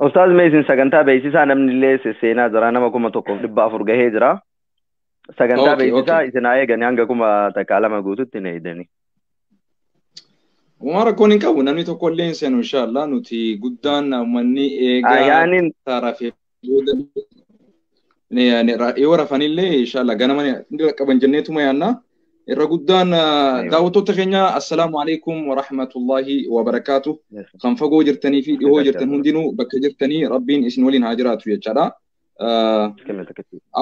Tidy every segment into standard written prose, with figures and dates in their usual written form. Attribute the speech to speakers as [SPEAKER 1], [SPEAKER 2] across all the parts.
[SPEAKER 1] Ustaaz mee isin sagantaa beeksisaa namni illee seenaa jira nama 1400 gahee jira. Sagantaa beeksisaa isin haa eegani hanga 1002 guututti hin eegdani.
[SPEAKER 2] Waan rakkoon hin qabu namni tokko illee hin seenu inshallah nuti guddaan uummanni eegaa rafee booda yoo rafanillee inshallah ganama ni qaban jenneetuma yaanna. Irra guddaan daawwattoota keenya assalaamu alaikum wa rahmatullahi wa barakaatu. Kan fagoo jirtanii fi dhihoo jirtan hundinuu bakka jirtanii rabbiin isin waliin haa jiraatu jechaadha.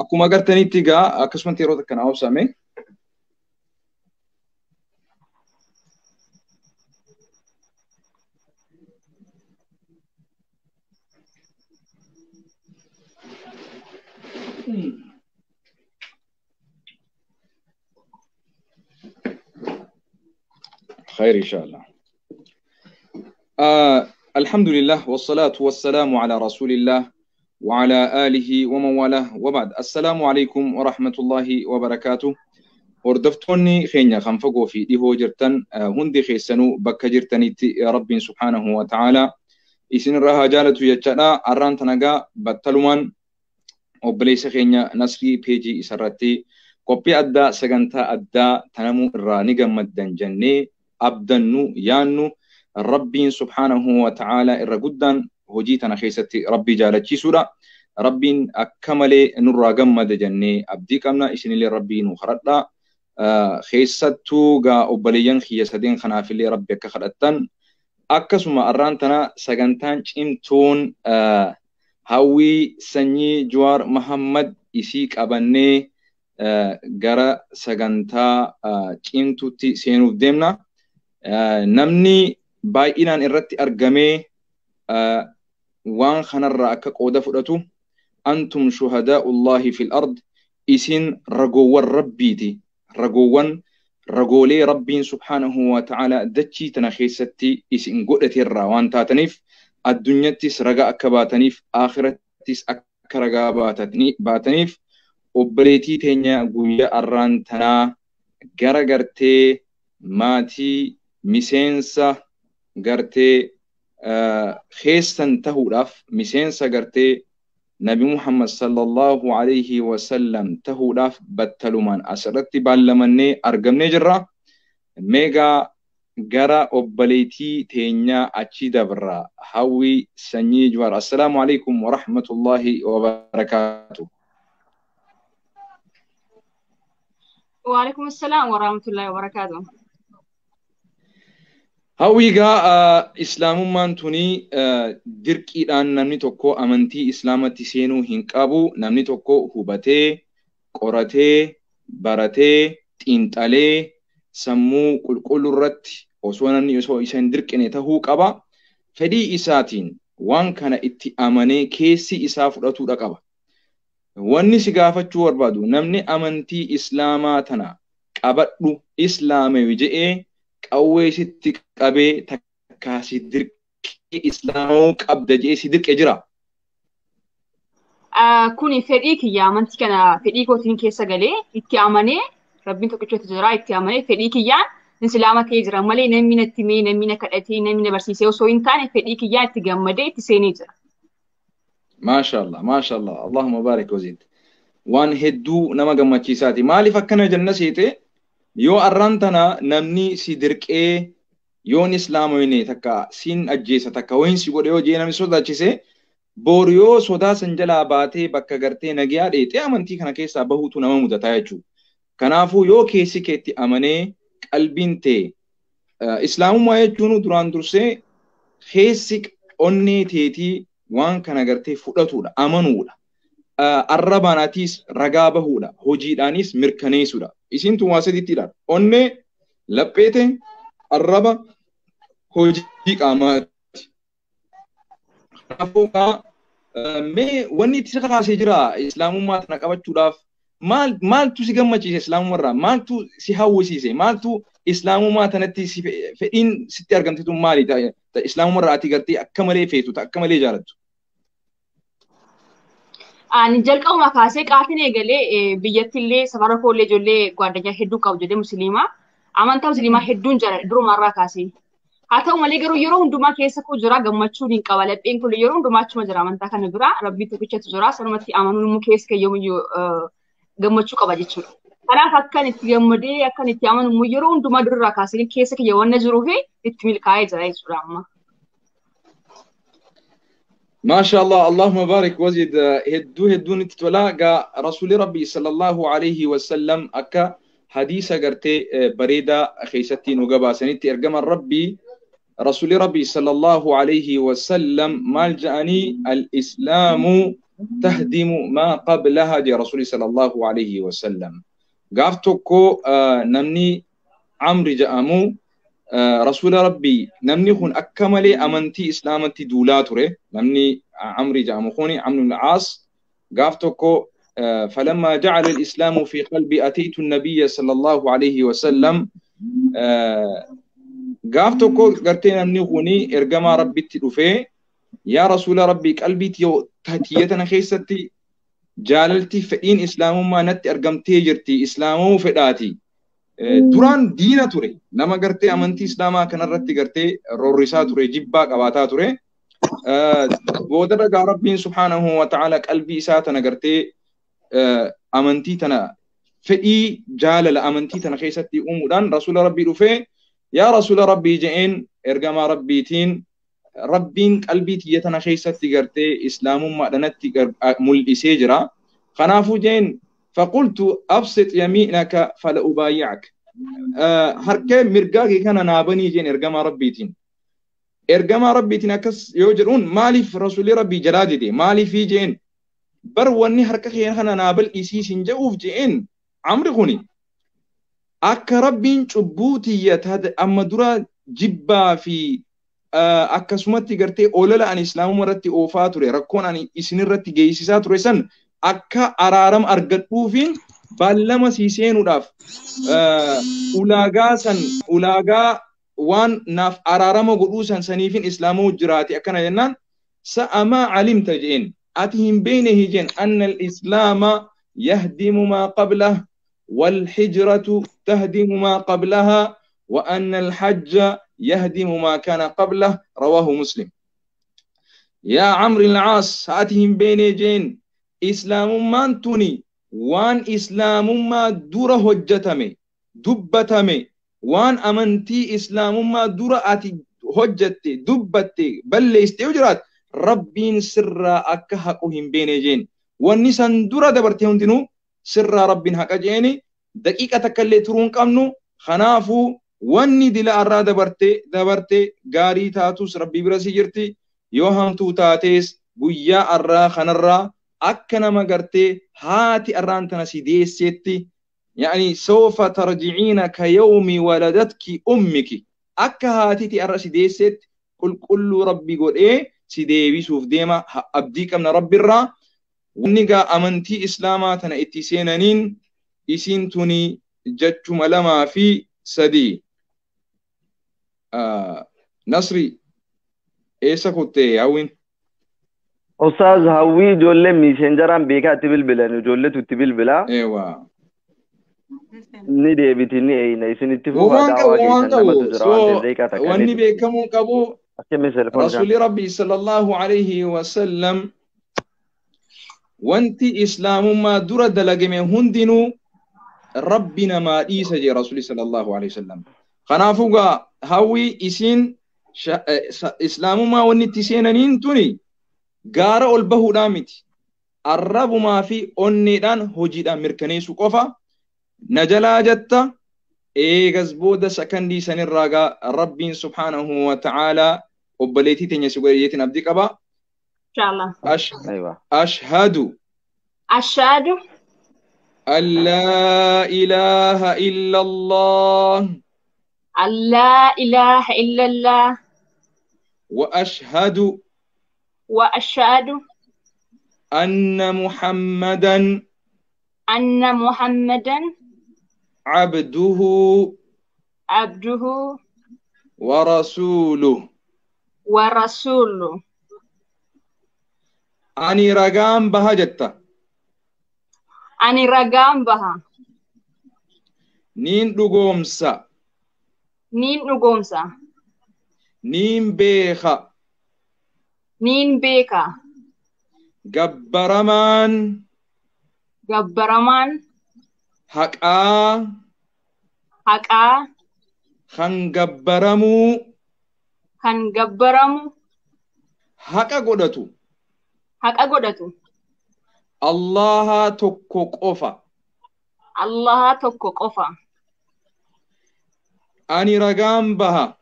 [SPEAKER 2] Akkuma agartanitti egaa akkasumatti yeroo takka naa obsame. خير إن شاء الله. الحمد لله والصلاة والسلام على رسول الله وعلى آله ومن والاه وبعد. السلام عليكم ورحمة الله وبركاته. Hordoftoonni keenya kan fagoo fi dhihoo jirtan hundi keessanuu bakka jirtanitti Rabbiin subhaanahu wa ta'ala isinirraa haa jaalatu jechaadha. Arraan tanagaa battalumaan obboleessa keenya Nasrii peejii isarratti qophii addaa sagantaa addaa tanamuu irraa ni gammaddan jennee abdannu yaannu Rabbiin subhaanahu wa ta'ala irra guddaan hojii tana keessatti Rabbii jaalachiisuudha. Rabbiin akka malee nurraa gammada jennee abdii qabna. Isinillee Rabbii nu kadhadhaa. Keessattuu gaa obboleeyyan kiyya sadeen kanaafillee Rabbi akka kadhattan. Akkasuma arraan tana sagantaan cimtuun Hawwii Sanyii Jawaar Mahammad isii qabannee gara sagantaa cimtuutti seenuuf deemna. Namni baay'inaan irratti argamee waan kanarraa akka qooda fudhatu antum shuhadaa'ullahi fil ard isin ragoowwan rabbiiti. Ragoowwan ragoolee rabbiin subhaanahu wa ta'ala dachii tana keessatti isin godhateerraa waan taataniif addunyattis ragaa akka baataniif akhirattis akka ragaa baataniif obboleetii teenya guyyaa arraan tanaa gara gartee maatii miseensa gartee keessan tahuudhaaf miseensa gartee Nabi Muhammad sallallahu alayhi wa sallam tahuudhaaf battalumaan asirratti baallamannee argamnee jirra. Meegaa gara obboleetii teenyaa achi dabra Hawwii Sanyii Jawaar. Assalaamu alaikum wa rahmatullahi wa barakaatu.
[SPEAKER 3] Wa alaikum assalaam wa rahmatullahi wa barakaatu.
[SPEAKER 2] Hawwii egaa islaamummaan tuni dirqiidhaan namni tokko amantii islaamatti seenuu hin qabu. Namni tokko hubatee, qoratee, baratee, xiinxalee sammuu qulqulluu irratti osoo namni osoo isa hin dirqine tahuu qaba. Fedhii isaatiin waan kana itti amanee keessi isaa fudhatuudha qaba. Wanni si gaafachuu barbaadu namni amantii islaamaa tana qabadhu islaamawi je'ee qawwee sitti qabee takkaa si dirqee islaamuu qabda je'ee si dirqe jira.
[SPEAKER 3] Kuni fedhii kiyya amantii kana fedhii kootiin keessa galee itti amanee Rabbiin tokkichatu jira itti amanee fedhii kiyyaan islaama ta'ee jira malee namni natti mee namni na kadhatee namni na barsiisee osoo hin taane fedhii kiyyaan itti gammadee itti seenee jira.
[SPEAKER 2] Maashaallah maashaallah Allahumma barik wazid. Waan hedduu nama gammachiisaati. Maaliif akkana janna seete yoo arraan tana namni si dirqee yoon islaamooyne takka siin ajjeesa takka wayin si godhe yoo jee namni sodaachise boru yoo sodaa san jalaa baatee bakka gartee nagiyaa dheexee amantii kana keessaa bahuutu nama mudataa jechuudha. Kanaafuu yoo keessi keetti amanee qalbiin tee islaamummaa jechuun duraan dursee keessi onnee teetii waan kana gartee fudhatuudha amanuudha. Arrabaanaatiis ragaa bahuudha hojiidhaanis mirkaneessuudha. Isin tun waa sadiittidha. Onnee, lapheete, arraba, hojii qaamaati. Kanaafuu mee wanni itti si kakaasee jira islaamummaa tana qabachuudhaaf maaltu si gammachiise islaamummaa maaltu si hawwisiise maaltu islaamummaa tanatti si fedhiin sitti argamte tun maali islaamummaa irraa ati gartee akka malee feetu akka malee jaalattu.
[SPEAKER 3] Ani jalqabuma kaasee qaatiin eegalee biyyattillee safara koollee ijoollee gwaaddanyaa hedduu qabu jedhee musliimaa. Amantaa musliimaa hedduun jira durumarraa kaasee. Haa ta'u malee garuu yeroo hundumaa keessa koo jira gammachuun hin qaba. Lapheen kun yeroo hundumaa achuma jira amantaa kana bira rabbii tokkichatu jira. Sanumatti amanuun immoo keessa kee yoomiyyuu gammachuu qaba jechuudha. Kanaaf akkan itti gammadee akkan itti amanu immoo yeroo hundumaa durirraa kaasee keessa kiyya wanna jiruu fi itti milkaa'ee jira jechuudha amma.
[SPEAKER 2] Maasha Allah, Allahumma barik wazid hedduu hedduun itti tola. Gaa Rasuulli Rabbii sallallahu alaihi wasallam akka hadiisa gartee bareedaa keessatti nu gabaasanitti ergaman Rabbii Rasuulli Rabbii sallallahu alaihi wasallam maal ja'anii al-islaamu tahdimu maa qablaha jee Rasuulli sallallahu alaihi wasallam. Gaaf tokko namni Amri ja'amu Rasuula Rabbii namni kun akka malee amantii Islaamatti duulaa ture. Namni Amri ja'amu kuni Amru al-Aas gaaf tokko فلما جعل الإسلام في قلبي أتيت النبي صلى الله عليه وسلم gaaf tokko gartee namni kuni ergamaa Rabbitti dhufee yaa Rasuula Rabbii qalbii tiyya tana keessatti jaalalti fedhiin Islaamummaa natti argamtee jirti Islaamuu fedhaati. Duraan diina ture nama gartee amantii Islaamaa kanarratti gartee roorrisaa ture jibbaa qabaataa ture. Booda dhagaa Rabbiin subhaanahu wa ta'ala qalbii isaa tana gartee amantii tana fedhii jaalala amantii tana keessatti uumuudhaan Rasuula Rabbii dhufee yaa Rasuula Rabbii je'een ergamaa Rabbiitiin Rabbiin qalbii tiyya tana keessatti gartee Islaamummaadhanatti mul'isee jira. Kanaafuu je'een faqultu absit yamiinaka fala ubaayi'ak. Harkee mirgaa kee kana naa banii jeen ergamaa Rabbiitiin. Ergamaa Rabbiitiin akkas yoo jedhuun maaliif Rasuulli Rabbii jalaa dide maaliifii jeen bar wanni harka kee kana naa bal'isii sin je'uuf je'een Amri kuni akka Rabbiin cubbuu tiyya amma dura jibbaa fi akkasumatti gartee olola ani Islaamummaa irratti oofaa ture rakkoon ani isinirratti geessisaa ture san akka araarama argadhuufiin baallama sii seenuudhaaf ulaagaa san ulaagaa waan naaf araarama godhuu san saniifin Islaamuu jiraate akkana jennaan sa'amaa alimta je'een ati hin beekne jeen anna al-islaama yahdimu maa qablah والحجرة تهدم ما قبلها وأن الحج يهدم ما كان قبله رواه مسلم. يا عمرو العاص هاتهم بين جين إسلام ما توني وان إسلام ما دور هجتمي دبتمي وان أمنتي إسلام ما دور أتي هجتي دبتي بل استوجرات ربين سر أكهقهم بين جين والنسان دور دبرتهم دينو سر ربين هكا جيني دقيقة تكلي ترون قمنو خنافو واني دلا أرى دبرتي دبرتي غاري تاتوس ربي برسي جرتي يوهمتو تاتيس قويا أرى خنرى أكنا ما قرتي هاتي أران تنسي دي سيتي يعني سوف ترجعين كيوم ولدتك أمك أكا هاتي تي أرى سيدي سيت كل كل ربي قول إيه سيدي بيسوف ديما أبديك من ربي الرا ونقا أمنتي إسلاما تنا اتسينانين إسين توني جتشم لما في سدي نصري إيسا كنت هاوين
[SPEAKER 1] أستاذ هاوي جولة ميسنجران بيكا تبلبلا جولة تبلبلا
[SPEAKER 2] ايوه
[SPEAKER 1] ni deebitini eyna isinitti fufa da'waa keessan namatu jira waan ta'eef daqiiqaa takka
[SPEAKER 2] wanni beekamuu qabu Rasuulli Rabbii sallallahu alayhi wa sallam wanti islaamummaa dura dalagame hundinuu Rabbi namaa dhiisa jee Rasuulli sallallahu alayhi wa sallam. Kanaafuu gaa hawwi isiin islaamummaa wanni itti seenaniin tuni gaara ol bahuudhaan miti. Arrabumaa fi onneedhaan hojiidhaan mirkaneessuu qofa. Najalaa jetta eegas booda sakandii sanirraa gaa Rabbiin subhaanahu wa ta'aalaa obboleettii teenya si godhe abdii qaba.
[SPEAKER 3] Inshallah.
[SPEAKER 2] Ashhadu.
[SPEAKER 3] Ashhadu.
[SPEAKER 2] An laa ilaaha illallah.
[SPEAKER 3] An laa ilaaha illallah.
[SPEAKER 2] Wa ashhadu.
[SPEAKER 3] Wa ashhadu.
[SPEAKER 2] Anna Muhammadan.
[SPEAKER 3] Anna Muhammadan.
[SPEAKER 2] عبده
[SPEAKER 3] عبده
[SPEAKER 2] ورسوله
[SPEAKER 3] ورسوله
[SPEAKER 2] أني رقام بها جتا
[SPEAKER 3] أني رقام بها
[SPEAKER 2] نين دقومسا
[SPEAKER 3] Niin dhugoomsa.
[SPEAKER 2] Niin beeka.
[SPEAKER 3] Niin beeka.
[SPEAKER 2] Gabbaramaan.
[SPEAKER 3] Gabbaramaan.
[SPEAKER 2] Haqaa.
[SPEAKER 3] Haqaa.
[SPEAKER 2] Kan gabbaramuu.
[SPEAKER 3] Kan gabbaramu.
[SPEAKER 2] Haqa godhatu.
[SPEAKER 3] Haqa godhatu.
[SPEAKER 2] Allaha tokko qofa.
[SPEAKER 3] Allaha tokko qofa.
[SPEAKER 2] Ani ragaan baha.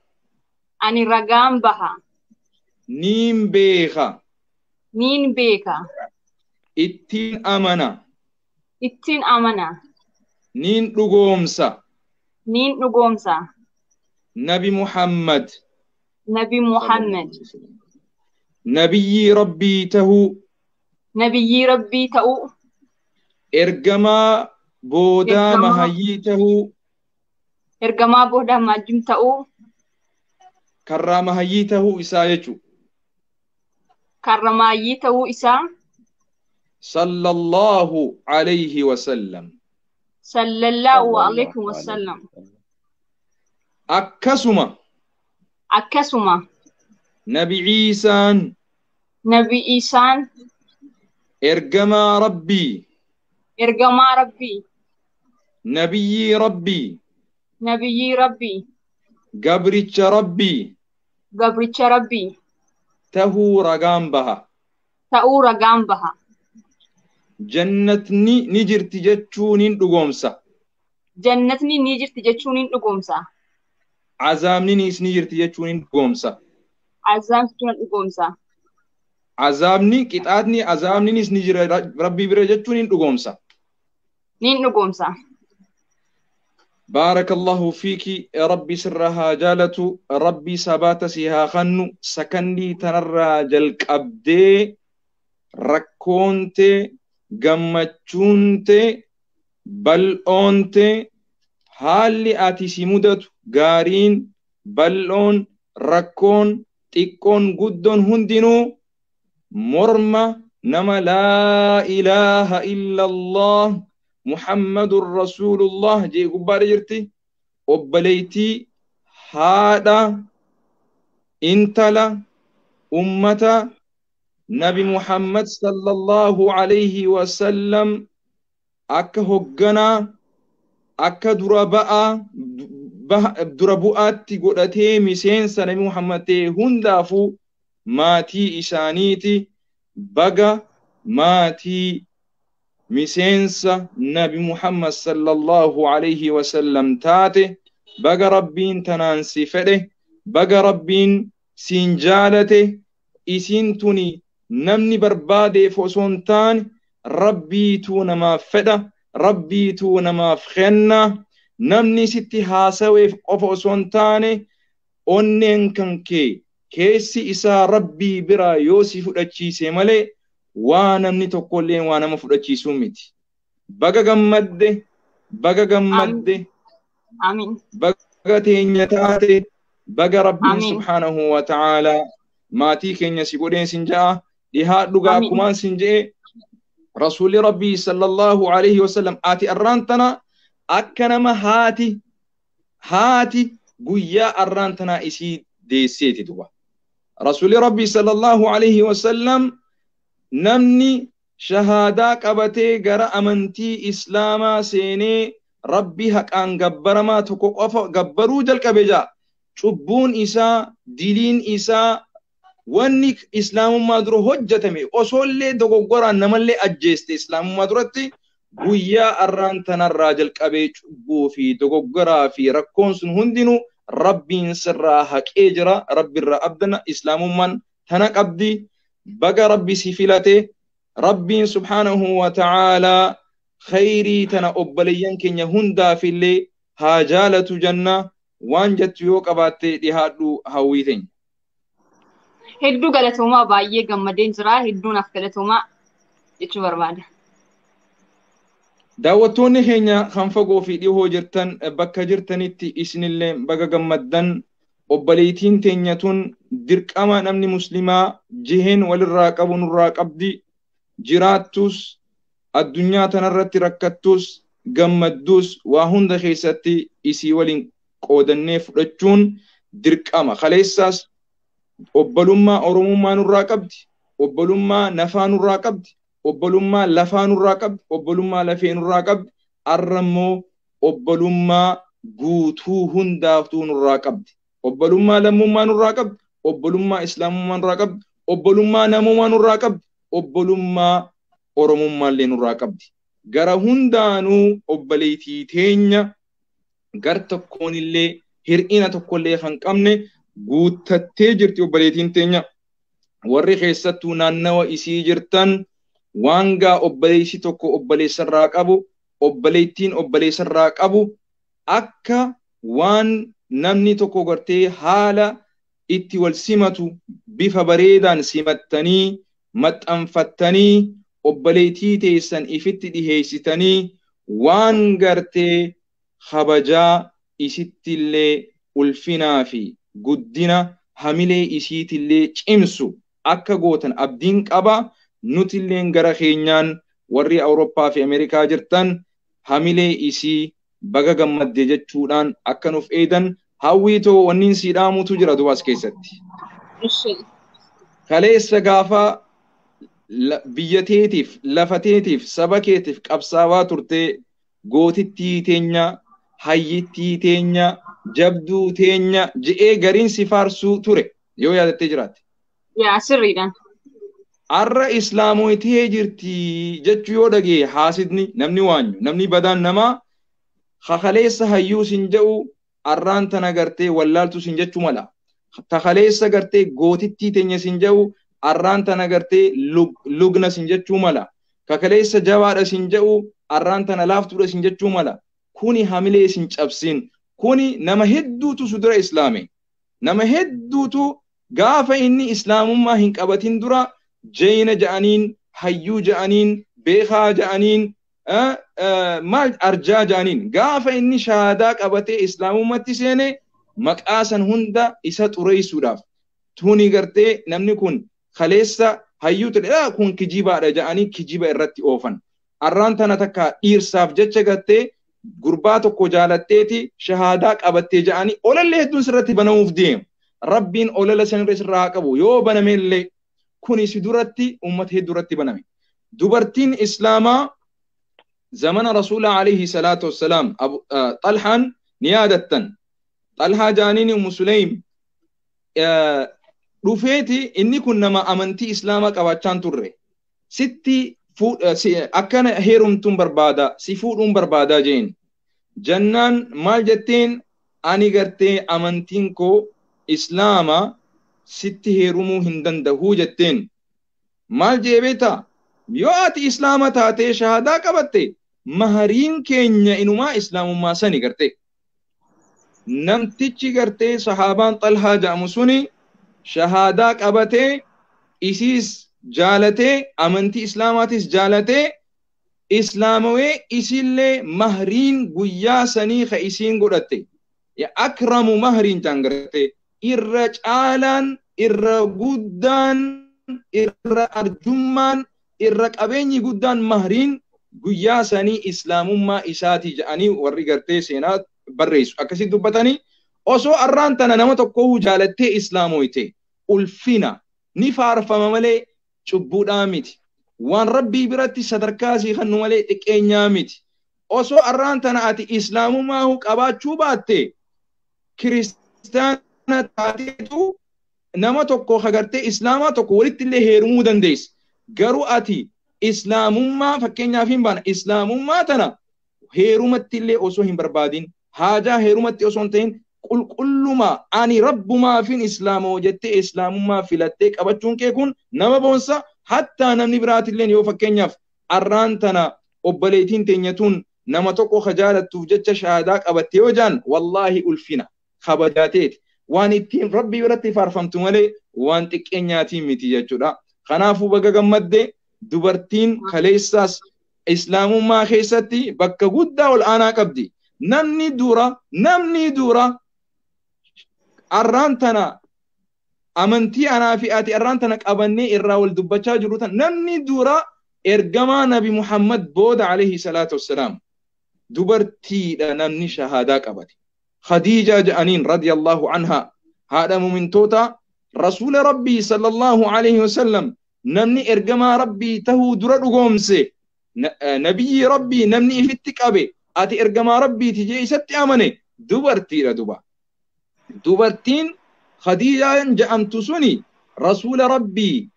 [SPEAKER 3] Ani ragaan baha.
[SPEAKER 2] Niin beeka.
[SPEAKER 3] Niin beeka.
[SPEAKER 2] Ittiin amana.
[SPEAKER 3] Ittiin amana.
[SPEAKER 2] Niin dhugoomsa.
[SPEAKER 3] Niin dhugoomsa.
[SPEAKER 2] Nabi Muhammad.
[SPEAKER 3] Nabi Muhammad.
[SPEAKER 2] Nabiyyii Rabbii tahuu.
[SPEAKER 3] Nabiyyii Rabbii ta'uu.
[SPEAKER 2] Ergamaa boodaa mahayyii tahuu.
[SPEAKER 3] Ergamaa boodaa maajjum ta'uu.
[SPEAKER 2] Karraa mahayyii tahuu isaa jechuudha.
[SPEAKER 3] Karra maayyii ta'uu isaa.
[SPEAKER 2] Sallallahu alayhi wa sallam.
[SPEAKER 3] Sallallahu alayhi wa sallam.
[SPEAKER 2] Akkasuma.
[SPEAKER 3] Akkasuma.
[SPEAKER 2] Nabi Iisaan.
[SPEAKER 3] Nabi Iisaan.
[SPEAKER 2] Ergamaa Rabbii.
[SPEAKER 3] Ergamaa Rabbii.
[SPEAKER 2] Nabiyyii Rabbii.
[SPEAKER 3] Nabiyyii Rabbii.
[SPEAKER 2] Gabricha Rabbii.
[SPEAKER 3] Gabricha Rabbii.
[SPEAKER 2] Tahuu ragaan baha.
[SPEAKER 3] Ta'uu ragaan baha.
[SPEAKER 2] Jannatni ni jirti jechuun hin dhugoomsa.
[SPEAKER 3] Jannatni ni jirti jechuun hin dhugoomsa.
[SPEAKER 2] Azaabninis ni jirti jechuun hin dhugoomsa.
[SPEAKER 3] Azaabni ni dhugoomsa.
[SPEAKER 2] Azaabni qixaatni azaabninis ni jira Rabbii bira jechuun hin dhugoomsa.
[SPEAKER 3] Ni dhugoomsa.
[SPEAKER 2] Baarakallahu fiiki Rabbi sirra haa jaalatu Rabbi sabaata si haa kennu sakandii tanarraa jalqabdee rakkoonte gammachuunte bal'oonte haalli ati si mudatu gaariin bal'oon rakkoon xiqqoon guddoon hundinuu morma nama laa ilaaha illallah Muhammadur Rasulullah jee gubbaadha jirti. Obboleettii haadha intala ummata Nabi Muhammad sallallahu alayhi wa sallam akka hogganaa akka dura bu'aatti godhatee miseensa Nabi Muhammad ta'e hundaafuu maatii isaaniiti. Baga maatii miseensa Nabi Muhammad sallallahu alayhi wa sallam taate baga Rabbiin tanaan si fedhe baga Rabbiin siin jaalate isiin tuni namni barbaadeef osoo hin taane Rabbiituu namaaf fedha Rabbiituu namaaf kenna namni sitti haasaweef qofa osoo hin taane onneen kan kee keessi isaa Rabbii biraa yoo si fudhachiise malee waa namni tokkollee waa nama fudhachiisuu miti. Baga gammadde, baga gammadde,
[SPEAKER 3] Amiin.
[SPEAKER 2] Baga teenya taate, baga Rabbiin subhaanahu wa ta'aalaa maatii keenya si godheen sin ja'a, dhihaadhu gaa akkumaan sin je'e Rasuulli Rabbii sallallahu alayhi wa sallam ati arraan tana akka nama haati guyyaa arraan tanaa isii deesseeti duba. Rasuulli Rabbii sallallahu alayhi wa sallam namni shahaadaa qabatee gara amantii Islaamaa seenee Rabbi haqaan gabbaramaa tokko qofa gabbaruu jalqabe ja'a. Cubbuun isaa, diliin isaa, wanni Islaamummaa dura hojjetame osoollee dogoggoraan namallee ajjeeste Islaamummaa duratti guyyaa arraan tanarraa jalqabee cubbuu fi dogoggoraa fi rakkoon sun hundinuu Rabbiin sirraa haqee jira. Rabbirraa abdana Islaamummaan tana qabdi. Baga Rabbi si filate Rabbiin subhaanahu wa ta'aalaa khayrii tana obboleeyyan keenya hundaafillee haa jaalatu janna waan jettu yoo qabaatte dhihaadhu hawwii teenya.
[SPEAKER 3] Hedduu galatoomaa baay'ee gammadeen jira. Hedduu naaf galatoomaa jechuu barbaada.
[SPEAKER 2] Daawwattoonni keenya kan fagoo fi dhihoo jirtan bakka jirtanitti isinillee baga gammaddan obboleettiin teenya tun dirqama namni muslimaa jiheen walirraa qabu nurraa qabdi jiraattus addunyaa tanarratti rakkattus gammaddus waa hunda keessatti isii waliin Qoodannee fudhachuun dirqama. Kaleessaas obbolummaa Oromummaa nurraa qabdi. Obbolummaa nafaa nurraa qabdi. Obbolummaa lafaa nurraa qabdi. Obbolummaa lafee nurraa qabdi. Arra immoo obbolummaa guutuu hundaaftuu nurraa qabdi. Obbolummaa lammummaa nurraa qabdi. Obbolummaa islaamummaa nurraa qabdi. Obbolummaa namummaa nurraa qabdi. Obbolummaa Oromummaallee nurraa qabdi. Gara hundaanuu obboleettii teenya gar tokkoonillee hir'ina tokkollee kan qabne guuttattee jirti obboleettiin teenya. Warri keessattuu naannawa isii jirtan waan gaa obboleessi tokko obboleessarraa qabu, obboleettiin obboleessarraa qabu akka waan namni tokko gartee haala itti wal simatu bifa bareedaan simattanii maxxanfattanii obboleettii teessan ifitti dhiheessitanii waan gartee kabajaa isittillee ulfinaa fi guddina hamilee isiitillee cimsu akka gootan abdiin qaba. Nutilleen gara keenyaan warri Awurooppaa fi Ameerikaa jirtan hamilee isii baga gammadde jechuudhaan akka nuuf eedan hawwiitoo wanniin sii dhaamutu jira dubaas keessatti. Kaleessa gaafa biyya teetiif, lafa teetiif, saba keetiif qabsaawaa turtee gootittii teenya, hayyittii teenya, jabduu teenya je'ee gariin si faarsuu ture yoo yaadattee jiraatte.
[SPEAKER 3] Yaa sirriidha.
[SPEAKER 2] Arra islaamoyitee jirti jechuu yoo dhagee haasidni namni waanyu namni badaan namaa kakaleessa hayyuu sin je'u arraan tana gartee wallaaltu sin jechuu mala. Takaleessa gartee gootittii teenya sin je'u arraan tana gartee lugna sin jechuu mala. Kakaleessa jabaadha sin je'u arraan tana laaftuudha sin jechuu mala. Kuni hamilee sin cabsin. Kuni nama hedduutu su dura islaame. Nama hedduutu gaafa inni islaamummaa hin qabatin dura jeyna ja'aniin, hayyuu ja'aniin, beekaa ja'aniin, maal arjaa ja'aniin gaafa inni shahaadaa qabatee islaamummaatti seene maqaa san hunda isa xureessuudhaaf tuni gartee namni kun kaleessa hayyuu ture kun kijibaadha ja'anii kijiba irratti oofan. Arraan tana takka dhiirsaaf jecha gartee gurbaa tokko jaalatteeti shahaadaa qabattee ja'anii olallee hedduun sirratti banamuuf deemu. Rabbiin olala sanirra sirraa haa qabu yoo banamellee kuni si duratti uummata hedduu irratti baname. Dubartiin Islaamaa zamana Rasuula alayhi salaatu wassalaam Xalhaan ni yaadattan. Xalhaa jaaniin Ummu Suleym dhufeeti inni kun nama amantii Islaamaa qabaachaa turre. Sitti akkana heerumtuun barbaada si fuudhuun barbaadaa jeen. Jannaan maal jetteen ani gartee amantiin koo Islaama sitti heerumuu hin danda'uu jetteen. Maal jee beektaa? Yoo ati Islaama taatee shahaadaa qabatte mahariin keenya inumaa Islaamummaa sani gartee. Namtichi gartee sahaabaan Xalhaa jedhamu suni shahaadaa qabatee isiis jaalatee amantii Islaamaatis jaalatee islaamawee isillee mahriin guyyaa sanii ka isiin godhatte. Akramu mahriin jaan gartee irra caalaan irra guddaan irra arjummaan irra qabeenyi guddaan mahriin guyyaa sanii islaamummaa isaatii jedhanii warri gartee seenaa barreessu akkasitti dubbatanii osoo arraan tana nama tokko jaalattee islaamoyte ulfina ni faarfama malee cubbuudhaa miti. Waan rabbii biratti sadarkaa sii kennu malee xiqqeenyaa miti. Osoo arraan tana ati islaamummaa qabaachuu baatte kiristaana taateetu nama tokko agartee islaamaa tokko walitti illee heerumuu dandeessa. Garuu ati islaamummaa fakkeenyaaf hin baana islaamummaa tana heerumatti illee osoo hin barbaadin haajaa heerumatti osoo hin ta'in qulqulluma ani rabbumaafin islaamoo jettee islaamummaa filattee qabachuun kee kun nama boonsa. Hattaa namni biraatillee yoo fakkeenyaaf arraan tana obboleettiin teenyatuun nama tokko ka jaalattuuf jecha shahaadaa qabatte yoo jaan wallaahi ulfina kabajaateeti. Waan ittiin rabbii biratti faarfamtu malee waan xiqqeenyaatiin miti jechuudha. Kanaafuu baga gammadde dubartiin kaleessaas islaamummaa keessatti bakka guddaa ol aanaa qabdi. Namni dura arraan tana amantii anaa fi ati arraan tana qabannee irraa wal dubbachaa jiru tan namni dura ergamaa Nabi Muhammad booda alayhi salaatu wassalaam dubartiidha namni shahaadaa qabate. Khadiijaa jedhaniin radiyallahu anha haadha mumintoota rasuula Rabbii sallallahu alaihi wasallam namni ergamaa Rabbii tahuu dura dhugoomse nabiyyi Rabbii namni ifitti qabe ati ergamaa Rabbiiti jee isatti amane dubartiidha duba. Dubartiin Khadiijaan jedhamtu suni rasuula Rabbii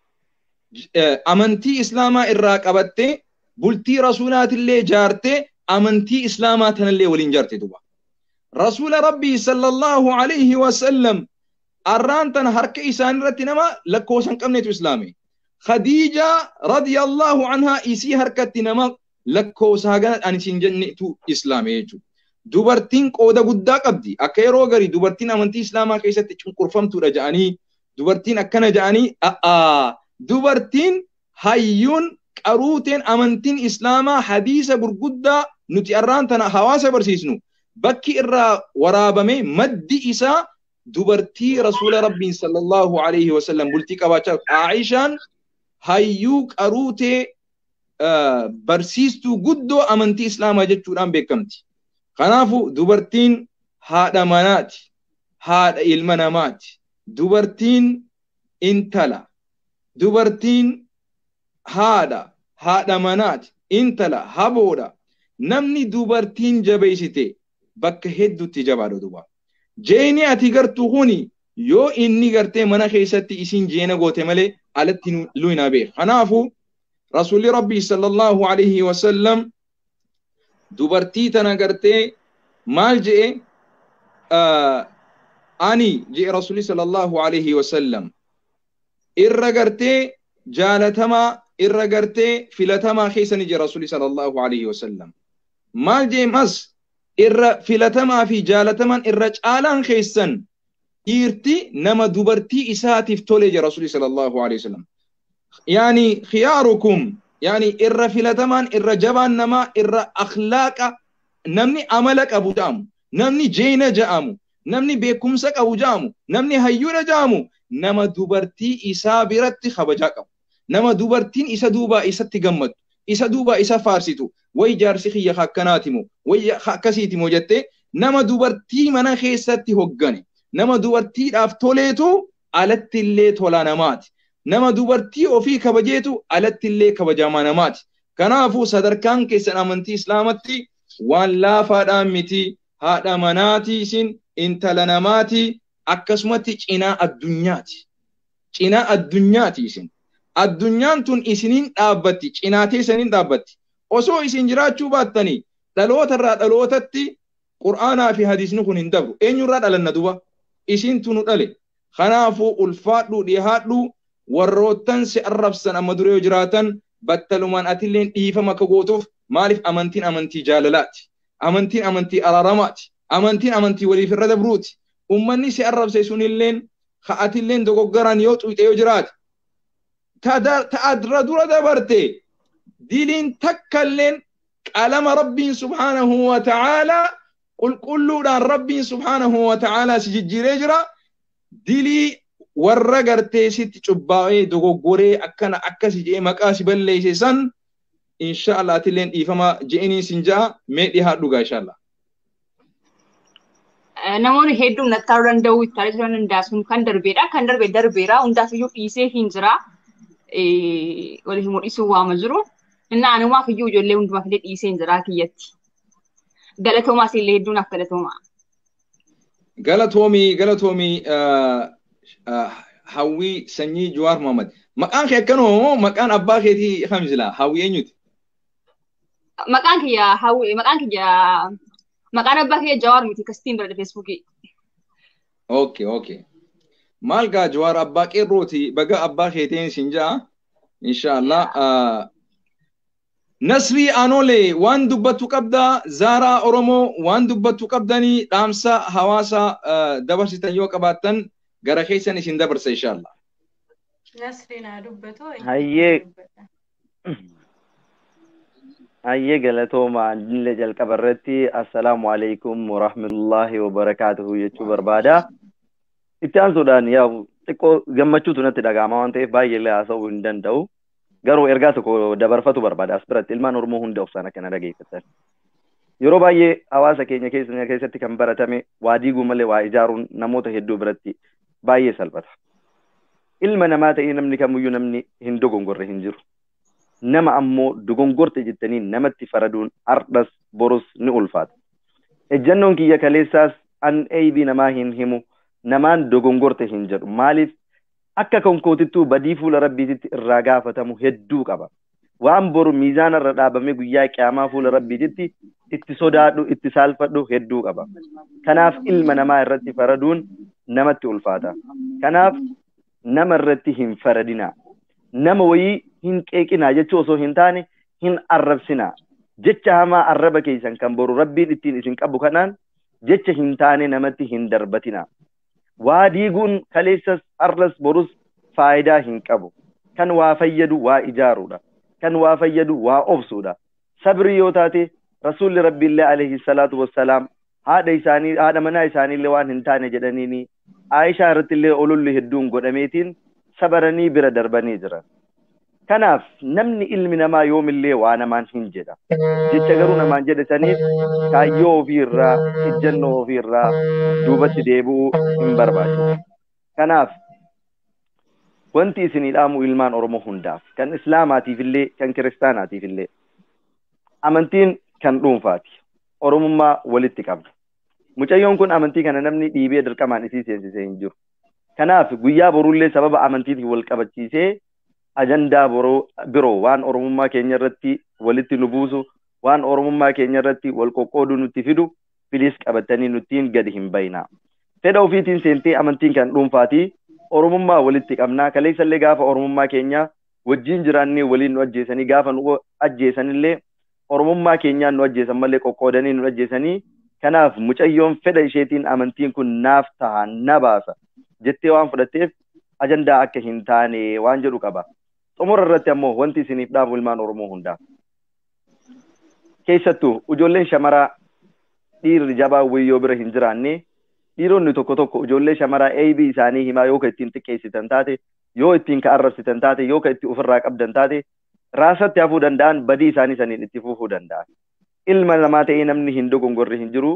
[SPEAKER 2] amantii Islaamaa irraa qabattee bultii rasuulaatillee jaartee amantii Islaamaa tanallee waliin jaarte duba. Rasuula Rabbii sallallahu alaihi wasallam arraan tana harka isaanirratti nama lakkoofsa hin qabnetu islaame. Khadiijaa radiyallahu anhaa isii harkatti nama lakkoofsa hagana ani isin jennetu islaame jechuudha. Dubartiin qooda guddaa qabdi. Akka yeroo garii dubartiin amantii Islaamaa keessatti cunqurfamtuudha jedhanii dubartiin akkana jedhanii dubartiin hayyuun qaruuteen amantiin Islaamaa hadiisa gurguddaa nuti arraan tana hawaasa barsiisnu bakki irraa waraabame maddi isaa dubartii rasuula Rabbiin sallallahu alaihi wasallam bultii qabaachaa Aishaan hayyuu qaruutee barsiistuu guddoo amantii Islaamaa jechuudhaan beekamti. Kanaafuu dubartiin haadha manaati, haadha ilma namaati, dubartiin intala, dubartiin haadha, haadha manaati, intala, haboodha. Namni dubartiin jabeessite bakka hedduutti jabaadha duba. Jeeni ati gartuu kuni yoo inni gartee mana keessatti isin jeena goote malee alatti luyna beek. Kanaafuu rasuulli Rabbii sallallahu alaihi wasallam dubartii tana gartee maal je'e ani je'e rasuulli sallallahu alaihi wasallam irra gartee jaalatamaa irra gartee filatamaa keessani je'e rasuulli sallallahu alaihi wasallam. Maal je'e mas irra filatamaa fi jaalatamaan irra caalaan keessan dhiirti nama dubartii isaatiif tole je'e rasuulli sallallahu alaihi wasallam. Yani khiyaarukum yani irra filatamaan irra jabaan namaa irra akhlaaqa namni amala qabu jedhamu namni jeena jedhamu namni beekumsa qabu jedhamu namni hayyuudha jedhamu nama dubartii isaa biratti kabajaa qabu nama dubartiin isa duubaa isatti gammaddu isa duubaa isa faarsitu way jaarsi kiyya akkanaatimo way akkasiitimo jettee nama dubartii mana keessatti hoggane nama dubartiidhaaf toleetu alatti illee tola namaati. Nama dubartii ofii kabajeetu alatti illee kabajamaa namaati. Kanaafuu sadarkaan keessan amantii Islaamatti waan laafaadhaan miti haadha manaati isin intala namaati akkasumatti cinaa addunyaati. Cinaa addunyaati isin. Addunyaan tun isiniin dhaabbatti cinaa teessaniin dhaabbatti. Osoo isin jiraachuu baattanii dhalootarraa dhalootatti Qur'aanaa fi hadiisni kun hin dabru. Eenyurraa dhalanna duba? Isintu nu dhale. Kanaafuu ulfaadhuu dhiyaadhuu warroottan si arrabsan amma dura yoo jiraatan battalumaan atilleen dhiifama akka gootuuf maaliif amantiin amantii jaalalaati. Amantiin amantii araaramaati. Amantiin amantii waliif irra dabruuti. Ummanni si arrabse sunilleen ka atilleen dogoggaraan yoo xuyxe yoo jiraate ta'adra dura dabarte diliin takkalleen qalama Rabbiin subhaanahu wa ta'aalaa qulqulluudhaan Rabbiin subhaanahu wa ta'aalaa si jijjiiree jira. Dilii warra gartee sitti cubbaa'ee dogoggoree akkana akkasi je'ee maqaa si balleesse san insha Allah atilleen dhiifama je'anii sin ja'a mee dhiyaadhu gaa insha Allah.
[SPEAKER 3] Namoonni hedduun nattaaruu danda'u itti tajaajiluu danda'a sun kan darbeedha. Kan darbe darbeera. Hundaaf iyyuu dhiisee hin jira. Waliif mul'isuu waama jiru. Inni anumaaf iyyuu ijoollee hundumaaf illee dhiisee hin jira kiyyatti. Galatoomaas illee hedduun af galatoomaa.
[SPEAKER 2] Galatoomii galatoomii Hawwii sanyii Jawaar Muhammad. Maqaan kee akkanuma moo maqaan abbaa keetii kam silaa? Hawwii eenyuti?
[SPEAKER 3] Maqaan kiyya Hawwii maqaan kiyya maqaan abbaa kiyya Jawaar miti kastiin bira Feesbuukii.
[SPEAKER 2] Okay okay. Maal gaa Jawaar abbaa qeerrooti baga abbaa keetiin sin ja'a. Insha Allah. Nasrii Anolee waan dubbattu qabdaa Zaaraa Oromoo waan dubbattu qabdanii dhaamsa hawaasa dabarsitan yoo qabaattan gara keessan isin dabarsa insha Allah.
[SPEAKER 4] Nasriin haa dubbatu.
[SPEAKER 1] Hayyee. Hayyee galatooma illee jalqaba irratti assalaamu alaikum warahmatullahi wabarakaatuhu jechuu barbaada. Itti aansuudhaan yaa xiqqoo gammachuutu natti dhaga'ama waan ta'eef baay'ee illee haasa'uu hin danda'u. Garuu ergaa tokko dabarfatu barbaada as biratti ilmaan Oromoo hunda obsaan akkana dhageeffatan. Yeroo baay'ee hawaasa keenya keessatti kan baratame waa diiguu malee waa ijaaruun namoota hedduu biratti baay'ee salphata. Ilma namaa ta'ee namni kamiyyuu namni hin dogongorre hin jiru. Nama ammoo dogongorte jettanii namatti faraduun ardhas borus ni ulfaata. Ejjannoon kiyya kaleessaas an eebii namaa hin himu, namaan dogongorte hin jedhu. Maaliif akka konkootittuu badii fuula rabbiititti irraa gaafatamu hedduu qaba. Waan boru miizaana irra dhaabamee guyyaa qiyaamaa fuula rabbiititti itti sodaadhu, itti saalfadhu hedduu qaba. Kanaaf ilma namaa irratti faraduun namatti ulfaata. Kanaaf nama irratti hin faradinaa. Nama wayii hin qeeqinaa jechuu osoo hin taane hin arrabsinaa. Jecha hamaa arraba keessan kan boru rabbiin ittiin isin qabu kanaan jecha hin taane namatti hin darbatinaa. Waa diiguun kaleessas arras borus faayidaa hin qabu. Kan waa fayyadu waa ijaaruudha. Kan waa fayyadu waa obsuudha. Sabri yoo taate rasuulli rabbiillee alayhi salaatu wassalaam haadha isaanii haadha manaa isaaniillee waan hin taane jedhaniini Aayishaa irrattillee ololli hedduun godhameetiin sabaranii bira darbanii jiran. Kanaaf namni ilmi namaa yoomillee waa namaan hin jedha. Jecha garuu namaan jedhe saniif kaayyoo ofiirraa, ejjennoo ofiirraa duubatti deebi'uu hin barbaachisu. Kanaaf wanti isinii dhaamu ilmaan Oromoo hundaaf, kan Islaamaatiif illee, kan Kiristaanaatiif illee amantiin kan dhuunfaati. Oromummaa walitti qabna. Mucayyoon kun amantii kana namni dhiibee dirqamaan isii seensisee hin jiru. Kanaaf guyyaa borullee sababa amantiitiin wal qabachiisee ajandaa biroo waan Oromummaa keenya irratti walitti nu buusu, waan Oromummaa keenya irratti wal qoqqooduu nutti fidu, filiis qabatanii nuttiin gadi hin bayinaa. Fedha ofiitiin seentee amantiin kan dhuunfaati. Oromummaa walitti qabnaa. Kaleessallee gaafa Oromummaa keenya wajjin jiraannee waliin nu ajjeesanii gaafa nu ajjeesanillee Oromummaa keenyaan nu ajjeesan malee qoqqoodanii nu ajjeesanii. Kanaaf mucayyoon fedha isheetiin amantiin kun naaf taha na baasa jettee waan fudhatteef ajandaa akka hin taane waan jedhu qaba. Xumura irratti ammoo wanti isiniif dhaabu ilmaan Oromoo hundaa. Keessattuu ijoolleen shamaraa dhiirri jabaa wayyoo bira hin jiraanne dhiironni tokko tokko ijoollee shamaraa eebii isaanii himaa yoo ka ittiin xiqqeessitan taate, yoo ittiin ka arrabsitan taate, yoo ka itti ofirraa qabdan taate raasatti hafuu danda'an badii isaanii saniin itti fufuu danda'an. Ilma namaa ta'ee namni hin dogongorre hin jiru.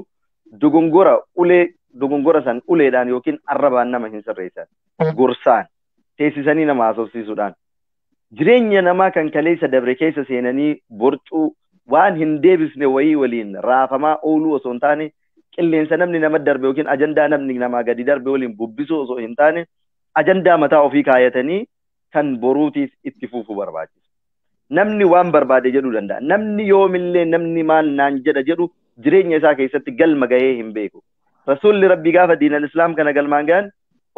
[SPEAKER 1] Dogongora ulee dogongora san uleedhaan yookiin arrabaan nama hin sirreessan. Gorsaan teessisanii nama haasofsiisuudhaan. Jireenya namaa kan kaleessa dabre keessa seenanii borcuu waan hin deebisne wayii waliin raafamaa ooluu osoo hin taane qilleensa namni nama darbe yookiin ajandaa namni namaa gadi darbe waliin bubbisuu osoo hin taane ajandaa mataa ofii kaayatanii kan boruutiif itti fufuu barbaachisa. Namni waan barbaade jedhuu danda'a. Namni yoomillee namni maal naan jedha jedhu jireenya isaa keessatti galma gahee hin beeku. Rasuulli Rabbii gaafa diinal Islaam kana galmaan gahan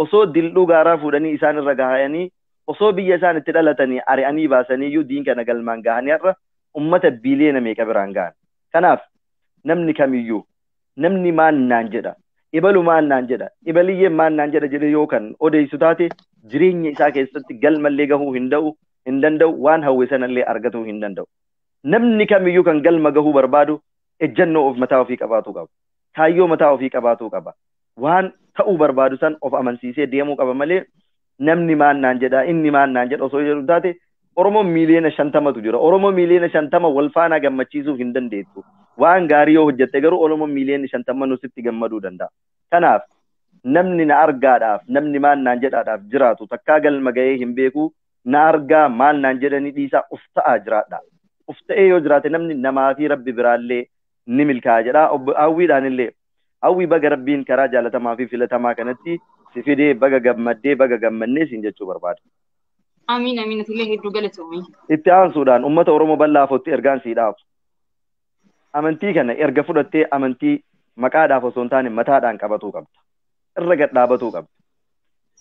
[SPEAKER 1] osoo dildhuu gaaraa fuudhanii isaan irra gahanii osoo biyya isaan itti dhalatanii ari'anii baasanii iyyuu diin kana galmaan gahanii har'a ummata biiliyoona meeqa biraan gahan. Kanaaf namni kamiyyuu namni maal naan jedha, ibalu maal naan jedha, ibaliyyeen maal naan jedha jedhee yoo kan odeessu taate jireenya isaa keessatti galmallee gahuu hin danda'u, waan hawwe sanallee argatuu hin danda'u. Namni kamiyyuu kan galma gahuu barbaadu ejjennoo of mataa ofii qabaatuu qaba. Kaayyoo mataa ofii qabaatuu qaba. Waan ta'uu barbaadu san of amansiisee deemuu qaba malee namni maal naan jedha, inni maal naan jedha osoo jedhu taate Oromoon miiliyoona 50tu jira. Oromoo miiliyoona 50 wal faana gammachiisuu hin dandeettu. Waan gaarii yoo hojjette garuu Oromoon miiliyoona 50 nu sitti gammaduu danda'a. Kanaaf namni na argaadhaaf, namni maal naan jedhaadhaaf jiraatu takkaa galma gahee hin beeku, na argaa maal naan jedhanii dhiisaa uf ta'aa jiraadha. Uf ta'ee yoo jiraate namni namaa fi rabbi biraallee ni milkaa'a jedha. Hawwiidhaan illee hawwii baga rabbiin karaa jaalatamaa fi filatamaa kanatti si fidee baga gammaddee baga gammannee siin jechuu barbaada.
[SPEAKER 3] Amiin amiin atillee hedduu galatoomii.
[SPEAKER 1] Itti aansuudhaan uummata Oromoo bal'aafotti ergaan sii dhaabu. Amantii kana erga fudhattee amantii maqaadhaaf osoo hin taane mataadhaan qabatuu qabda. Irra gad dhaabatuu qabda.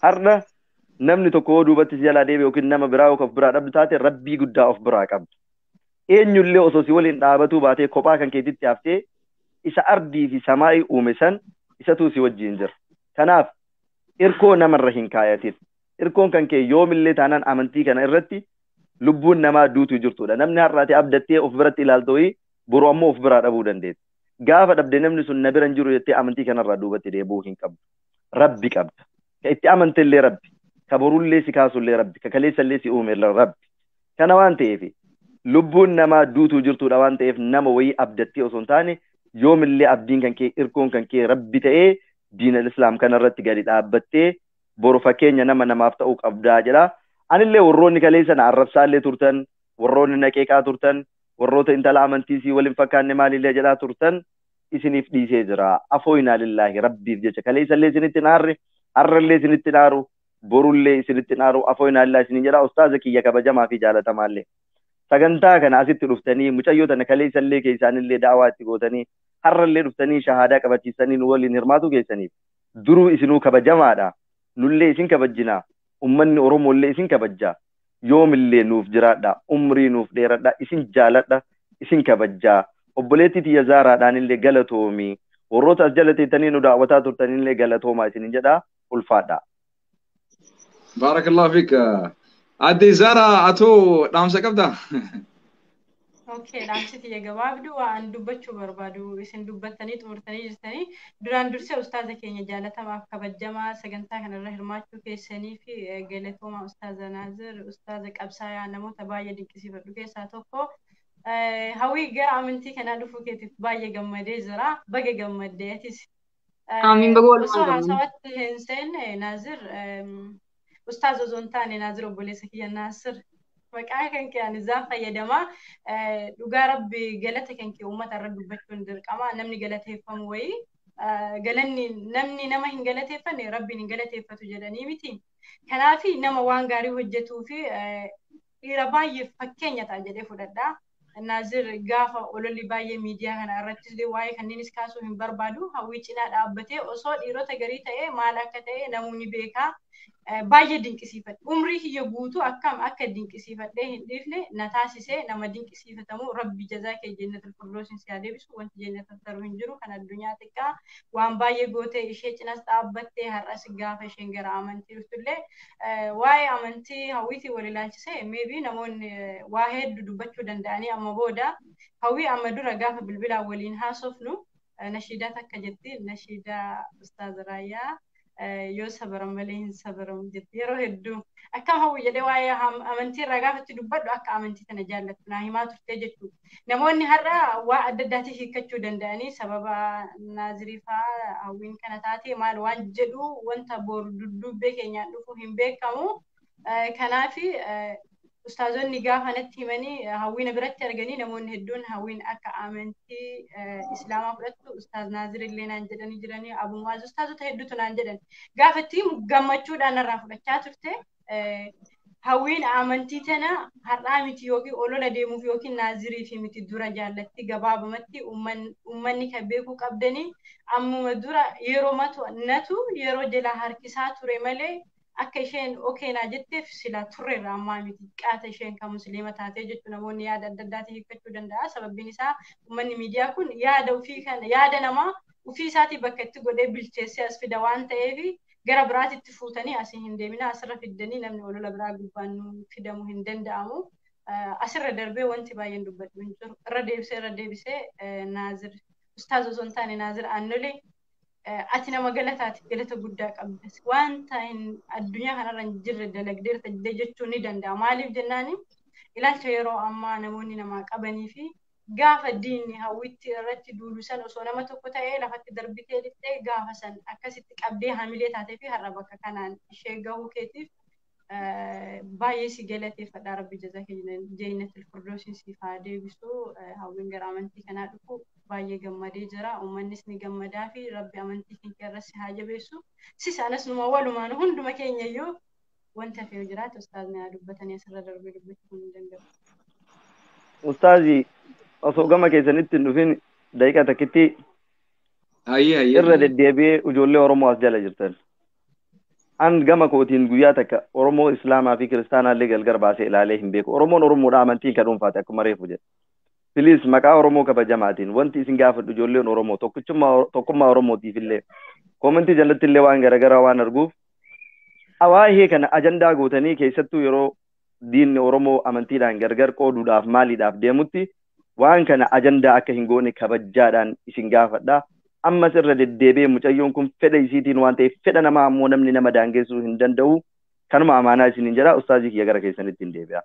[SPEAKER 1] Har'a namni tokko yoo duubatti si jalaa deebi'e yookiin nama biraa of biraa dhabdu taate rabbii guddaa of biraa qabda. Eenyullee osoo si waliin dhaabatuu baatee kophaa kan keetitti haftee isa ardii fi samaa'ii uume san isatu si wajjin jira. Kanaaf irkoo namarra hin kaayatin. Irkoon kan kee yoomillee taanaan amantii kana irratti lubbuun namaa duutu jirtudha. Namni har'aati abdattee of biratti ilaaltu boru ammoo of biraa dhabuu dandeessa. Gaafa dhabde namni sun na bira hin jiru jettee amantii kanarraa duubatti deebi'uu hin qabdu. Rabbi qabda. Ka itti amantellee rabbi. Ka borullee si kaasullee rabbi. Ka kaleessallee si uume rabbi. Kana waan ta'eef lubbuun namaa duutuu jirtudha waan ta'eef nama wayii abdattee osoo hin taane Yoomillee abdiin kan kee irkoon kan kee rabbi ta'ee diina islaam kanarratti gadi dhaabbattee boru fakkeenya nama namaaf ta'uu qabdaa jedha. Anillee warroonni kaleessa na arrabsaallee turtan, warroonni na qeeqaa turtan, warroota intala amantii sii waliin fakkaanne maalillee jedhaa turtan isiniif dhiisee jira. Afooyinaa lillaahi rabbiif jecha kaleessallee isinitti naarre, har'allee isinitti naaru, borullee isinitti naaru afooyinaa lillaahi isiniin jedha. Ustaaza kiyya kabajamaa fi jaalatamaallee. Sagantaa kana asitti dhuftanii mucayyoo tana kaleessallee keessaanillee daawaa itti gootanii har'allee dhuftanii shahaadaa qabachiisanii nu waliin hirmaatu keessaniif duruu isinuu kabajamaadha. Nullee isin kabajjina. Ummanni Oromoollee isin kabajja. Yoomillee nuuf jiraadha. Umrii nuuf dheeradha. Isin jaaladha. Isin kabajja. Obboleettii tiyya Zaaraadhaan illee galatoomi. Warroota as jala teettanii nu daawwataa turtanillee galatoomaa isinin jedha. Ulfaadha.
[SPEAKER 2] Baarakallahu fiik. Aadde Zaara atoo dhaamsa qabdaa?
[SPEAKER 4] Okay, dhaamsi tiyya gabaabduu waan dubbachuu barbaadu isin dubbattanii xumurtanii jirtanii duraan dursee ustaaza keenya jaalatamaaf kabajamaa sagantaa kanarra hirmaachuu keessanii fi galatoomaa ustaaza Naazir ustaaza Qabsaayaa namoota baay'ee dinqisiifadhu keessaa tokko. Hawwii gara amantii kanaa dhufuu keetiif baay'ee gammadee jira. Baga gammaddee atis.
[SPEAKER 3] Amiin baga walumaan
[SPEAKER 4] Osoo
[SPEAKER 3] gammadne.
[SPEAKER 4] haasawatti hin seenne Naazir ustaaza osoo hin taane Naazir obboleessa kiyya Naasir. Maqaa kan kee ani zaan fayyadamaa dhugaa rabbi galata kan kee uummata irra dubbachuun dirqama namni galateeffamu wayii galanni namni nama hin galateeffanne rabbiin hin galateeffatu jedhanii miti. Kanaafi nama waan gaarii hojjetuu fi dhiira baay'ee fakkeenya ta'a jedhee fudhadha. Naazir gaafa ololli baay'ee miidiyaa kana irrattis illee waa'ee kanneenis kaasuu hin barbaadu. Hawwii cinaa dhaabbatee osoo dhiirota garii ta'ee maal akka ta'e namoonni beekaa. Baay'ee dinqisiifadhe. Umrii kiyya guutuu akkam akka dinqisiifadhee hin dhiifne na taasisee nama dinqisiifatamu rabbi jazaa kee jennatul firdoosiin si haa deebisu wanti jennata taruu hin jiru kan addunyaa xiqqaa waan baay'ee gootee ishee cinas dhaabbattee har'as gaafa isheen gara amantii dhuftullee waa'ee amantii hawwiitii wal ilaalchisee maybe namoonni waa hedduu dubbachuu danda'anii amma booda hawwii amma dura gaafa bilbilaan waliin haasofnu nashiidaa takka jetti nashiidaa Ustaaz Raayyaa yoo sabaran malee hin sabaramu jetti yeroo hedduu akkam hawwi jedhee waa'ee amantii irraa gaafatti dubbadhu akka amantii tana jaallattu naa himaa turtee jechuudha. Namoonni har'a waa adda addaatii hiikkachuu danda'anii sababa naazirii fa'aa hawwiin kana taatee maal waan jedhu wanta boru dudduubbee keenyaan dhufu hin beekamu. Kanaafi ustaazonni gaafa natti himanii hawwiina biratti arganii namoonni hedduun hawwiin akka amantii islaamaa fudhattu ustaaz Naazir illee naan jedhanii jiranii Abu Muwaaz ustaazota hedduutu naan jedhan. Gaafa itti himu gammachuudhaan irraa fudhachaa turte. Hawwiin amantii tana har'aa miti yookiin olola deemuuf yookiin naazirii fi miti dura jaallatti gabaabumatti uummanni kan beekuu qabdanii ammuma dura yeroo matu natu yeroo jalaa harkisaa ture malee akka isheen okeenaa jetteef sila turreerra ammaa miti qaata isheen kan musliima taatee jechuun namoonni yaada adda addaatiin hiikkachuu danda'a. Sababbiin isaa uummanni miidiyaa kun yaada ofii kana yaada namaa ofii isaatii bakka itti godhee bilcheessee as fida waan ta'eef gara biraatitti fuutanii asii hin deemina asirra fiddanii namni olola biraa gubbaan nu fidamu hin danda'amu. Asirra darbee wanti baay'een dubbadhu hin jiru. Irra deebisee Naazir ustaaz osoo hin taane Naazir Aannolee ati nama galataati galata guddaa qabda. Wanta hin addunyaa kanarra hin jirre dalagdeerta jechuun ni danda'a. Maaliif jennaani ilaalcha yeroo ammaa namoonni namaa qabanii fi gaafa diinni hawwitti irratti duulu san osoo nama tokko ta'ee lafatti darbitee lixxee gaafa san akkasitti qabdee hamilee taatee fi har'a bakka kanaan ishee gahuu keetiif baay'ee si galateeffadha rabbi jazaa keenya jeennatul firdoosiin siif haa deebisu hawwiin gara amantii kanaa dhufu baay'ee gammadee jira uummannis ni gammadaa fi rabbi amantii keenya irratti haa jabeessu sis anas numa walumaan hunduma keenya iyyuu wanta fe'u jiraatu ustaazni haa dubbatanii asirra darbee dubbachuu hin danda'u.
[SPEAKER 1] Ustaazi osoo gama keessanitti hin dhufin daqiiqa takkitti irra deddeebi'ee ijoollee Oromoo as jala jirtan. An gama kootiin guyyaa takka Oromoo Islaamaa fi Kiristaanaallee gargar baasee ilaalee hin beeku. Oromoon Oromoodha amantiin kan dhuunfaate akkuma reefu jedhe. Piliis maqaa Oromoo kabajamaatiin wanti isin gaafadhu ijoolleen Oromoo tokkummaa Oromootiif illee koomentii jalatti illee waan garaagaraa waan arguuf waa'ee kana ajandaa gootanii keessattuu yeroo diinni Oromoo amantiidhaan gargar qooduudhaaf maaliidhaaf deemutti waan kana ajandaa akka hin goone kabajaadhaan isin gaafadha. Ammas irra deddeebi'ee mucayyoon kun fedha isiitiin waan ta'eef fedha namaa ammoo namni nama daangessuu hin danda'u. Kanuma amaanaa isiniin jedha ustaazii kiyya gara keessanitti hin deebi'a.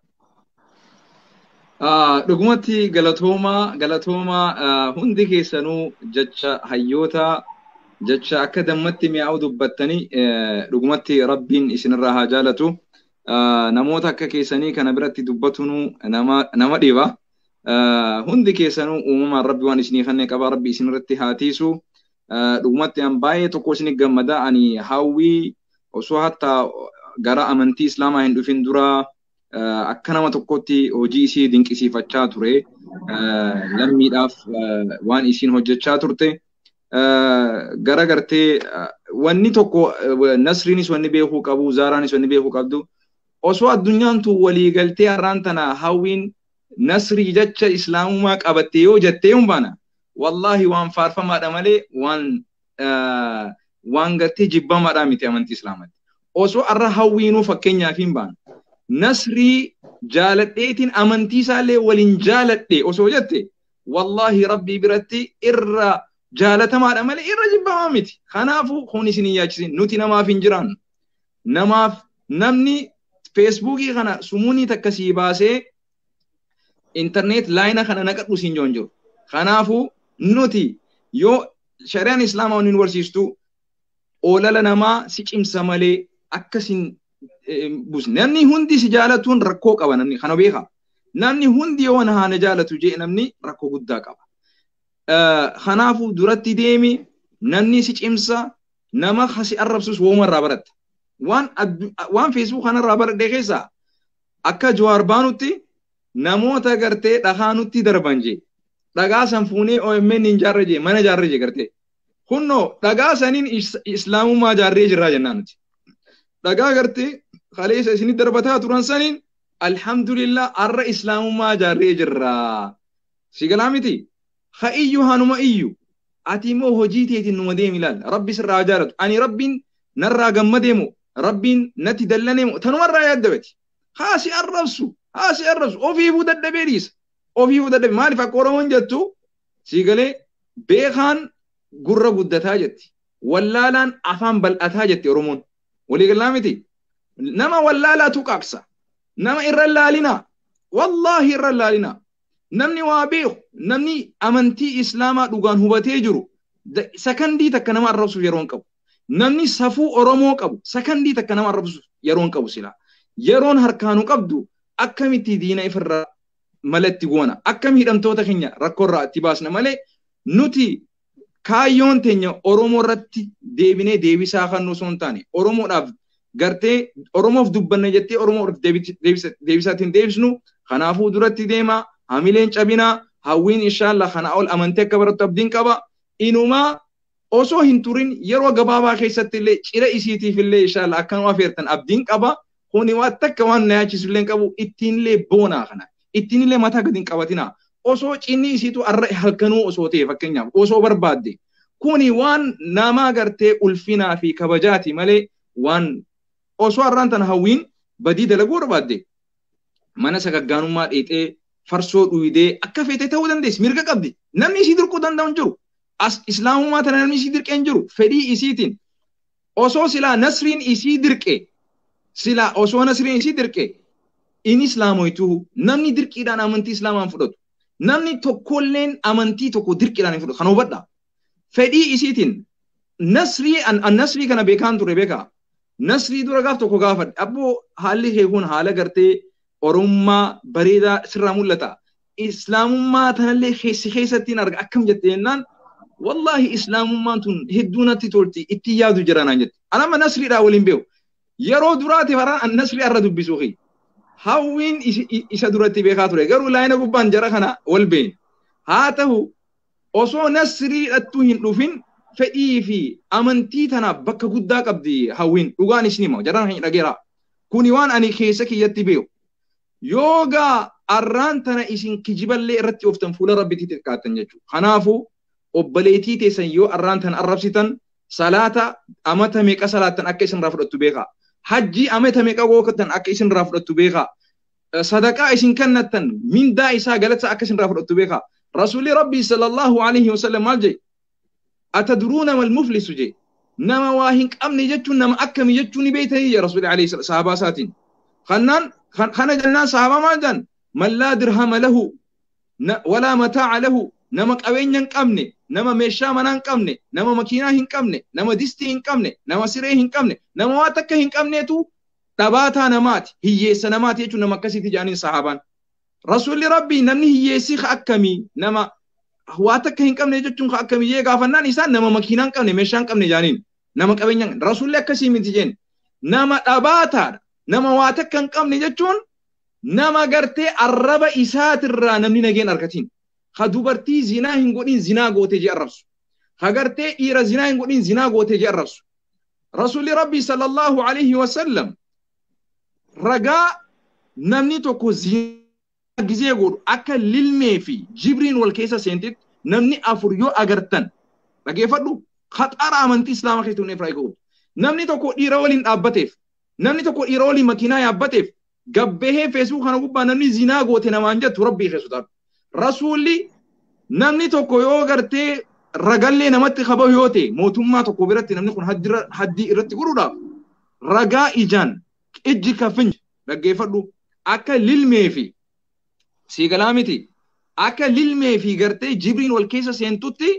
[SPEAKER 2] Dhugumatti galatoomaa hundi keessanuu jecha hayyoota jecha akka dammatti mi'aawu dubbattanii dhugumatti Rabbiin isinirraa haa jaalatu. Namoota akka keessanii kana biratti dubbatunuu nama dhiba. Hundi keessanuu uumamaan Rabbi waan isinii kenne qaba. Rabbi isinirratti haa tiisu. Dhugumatti an baay'ee tokko isinii gammada. Ani hawwii osoo hatta gara amantii Islaamaa hin dhufin dura akka nama tokkotti hojii isii dinqisiifachaa ture. Lammiidhaaf waan isiin hojjechaa turte. Gara gartee wanni tokko Nasriinis wanni beekuu qabu, Zaaraanis wanni beekuu qabdu. Osoo addunyaan tun walii galtee har'aan tana hawwiin Nasrii jecha Islaamummaa qabatte yoo jettee hin baana. Wallaahi waan faarfamaadha malee waan gartee jibbamaadha miti amantii Islaamaatti. Osoo har'a hawwiinuu fakkeenyaaf hin baana. Nasrii jaaladheetiin amantii isaallee waliin jaaladhe osoo jette wallaahi Rabbii biratti irra jaalatamaadha malee irra jibbamaa miti. Kanaafuu kun isin hin yaachisin, nuti namaaf hin jiraannu. Namaaf namni feesbuukii kana sumuunii takka sii baasee intarneet laayina kana naqadhu siin joon jiru. Kanaafuu nuti yoo shari'aan Islaamaa wanni nu barsiistu oolala namaa si cimsa malee akkasin buusne. Namni hundi si jaalatuun rakkoo qaba, namni kana beeka. Namni hundi yoo na jaalatu jee namni rakkoo guddaa qaba. Kanaafuu duratti deemi, namni si cimsa, nama si arrabsus woomarraa baratta. Waan feesbuuk kanarraa baradhe keessaa akka Jawaar baanutti namoota gartee dhagaa nutti darban jee. Dhagaa san fuunee OMN hin jaarre jee, mana jaarre jee gartee. Kunnoo dhagaa saniin Islaamummaa jaarree jirraa jennaan nuti. Dhagaa gartee kaleessa isinit darbataa turan saniin alhamdulillah har'a Islaamummaa jaarree jirraa. Si galaa miti? Ha iyyuu hanuma iyyuu. Ati immoo hojii teetiin numa deemi ilaal. Rabbi sirraa haa jaalatu. Ani Rabbiin narraa gammadeemu, Rabbiin natti dallaneemu tanumarraa yaaddabati. Haa si arrabsu, haa si arrabsu. Ofiifuu dadhabee dhiisa. Ofiifuu dadhabee maaliif akka Oromoon jettu si galee beekaan gurra guddataa jetti. Wallaalaan afaan bal'ataa jetti Oromoon. Walii galaa miti? Nama wallaalaatu qaaqsa. Nama irra laalinaa. Wallaahi irra laalinaa. Namni waa beeku, namni amantii Islaamaa dhugaan hubatee jiru sakandii takka nama arrabsuuf yeroo hin qabu. Namni safuu Oromoo qabu sakandii takka nama arrabsuuf yeroo hin qabu silaa. Yeroon harkaanu qabdu akkamitti diina ifirraa malatti goona, akkam hidhamtoota keenya rakkoorraa itti baasna malee nuti kaayyoon teenya Oromoo irratti deebinee deebisaa kan osoo hin taane Oromoodhaaf gartee Oromoof dubbanna jettee Oromoof deebisaatiin deebisnu. Kanaafuu duratti deema, hamileen cabinaa, hawwiin inshaallah kana ol amantee akka barattu abdiin qaba. Inumaa osoo hin turin yeroo gabaabaa keessatti illee cira isiitiif illee inshaallah akkanuma afeertan abdiin qaba. Kuni waan takka waan na yaachisu illee qabu, ittiin illee boonaa kana. Ittiin illee mataa gadi hin qabatinaa. Osoo cinni isiitu arra halkanuu osoo ta'e fakkeenyaaf osoo barbaadde. Kuni waan nama gartee ulfinaa fi kabajaati malee waan osoo arraan tana hawwiin badii dalaguu barbaadde. Mana sagaggaanummaa dheexee farsoo dhuydee akka feete ta'uu dandeessi, mirga qabdi. Namni isii dirquu danda'u hin jiru. As Islaamummaa tana namni isii dirqee hin jiru. Fedhii isiitiin. Osoo silaa Nasriin isii dirqe, silaa osoo Nasriin isii dirqe inni Islaamoytuu namni dirqiidhaan amantii Islaamaan fudhatu. Namni tokkolleen amantii tokko dirqiidhaan hin fudhatu. Kana hubadhaa. Fedhii isiitiin Nasrii an Nasrii kana beekaan ture beekaa. Nasrii dura gaaf tokko gaafadhe. Abboo haalli kee kun haala gartee Oromummaa bareedaa sirraa mul'ata. Islaamummaa tanallee keessi keessatti hin arga akkam jette jennaan wallaahi Islaamummaan tun hedduu natti tolti ittiin yaadu jira naan jette. Anama Nasriidhaa waliin beeku. Yeroo duraatiif har'a an Nasrii har'a dubbisuu kiyya. Hawwiin isa duratti beekaa ture. Garuu laayina gubbaan jara kana wal beekne. Haa ta'u osoo Nasrii dhattuu hin dhufin fedhii fi amantii tanaaf bakka guddaa qabdi hawwiin. Dhugaan isin hima. Jaraan hin dhageera. Kuni waan ani keessa kiyyatti beeku. Yoogaa arraan tana isin kijiballee irratti ooftan fuula Rabbiitti xiqqaattan jechuudha. Kanaafuu obboleettii teessan yoo arraan tana arrabsitan salaata amata meeqa salaattan akka isin irraa fudhattu beekaa. Hajjii amata meeqa gootan akka isin irraa fudhattu beekaa. Sadaqaa isin kennattan mindaa isaa galata akka isin irraa fudhattu beekaa. Rasuulli Rabbii sallallahu alaihi wasallam maal jedhe? Atadruuna mal muflisu jedhe. Nama waa hin qabne jechuun nama akkami jechuun ni beektanii jedhe Rasuulli alaihi sahaabaa isaatiin. Kannaan kana jennaan sahaabaa maal jedhan? Man laa dirhama lahu walaa mataa'a lahu, nama qabeenya hin qabne, nama meeshaa manaa hin qabne, nama makiinaa hin qabne, nama distii hin qabne, nama siree hin qabne, nama waa takka hin qabneetu dhabaataa namaati, hiyyeessa namaati jechuun nama akkasiiti jedhaniin sahaabaan. Rasuulli Rabbii namni hiyyeessi ka akkamii, nama waa takka hin qabne jechuun ka akkamii jee gaafannaan isaan nama makiinaa hin qabne, meeshaa hin qabne jedhaniin. Nama qabeenya hin qabne. Rasuulli akkasii miti jeen. Nama dhabaataadha. Nama waa takka hin qabne jechuun nama gartee arraba isaatirraa namni nageen argatiin. Ka dubartii zinaa hin godhin zinaa gootee jee arrabsu. Ka gartee dhiira zinaa hin godhin zinaa gootee jee arrabsu. Rasuulli Rabbii sallallahu alaihi wasallam ragaa namni tokko zinaa gizee godhu akka lilmee fi jibriin wal keessa seentitti namni afur yoo agartan dhageeffadhu khaxara amantii islaamaa keessatti hundeef raayii godhu. Namni tokko dhiira waliin dhaabbateef, namni tokko dhiira waliin makiinaa yaabbateef gabbahee feesbuuk kana gubbaa namni zinaa goote namaan jettu Rabbii keessa sodaadhu. Rasuulli namni tokko yoo gartee ragallee namatti kabahu yoo ta'e mootummaa tokko biratti namni kun haddii irratti godhuudhaaf ragaa ijaan ijji kafinji dhaggeeffadhu akka lilmee fi siigalaa miti akka lilmee fi gartee jibriin wal keessa seentutti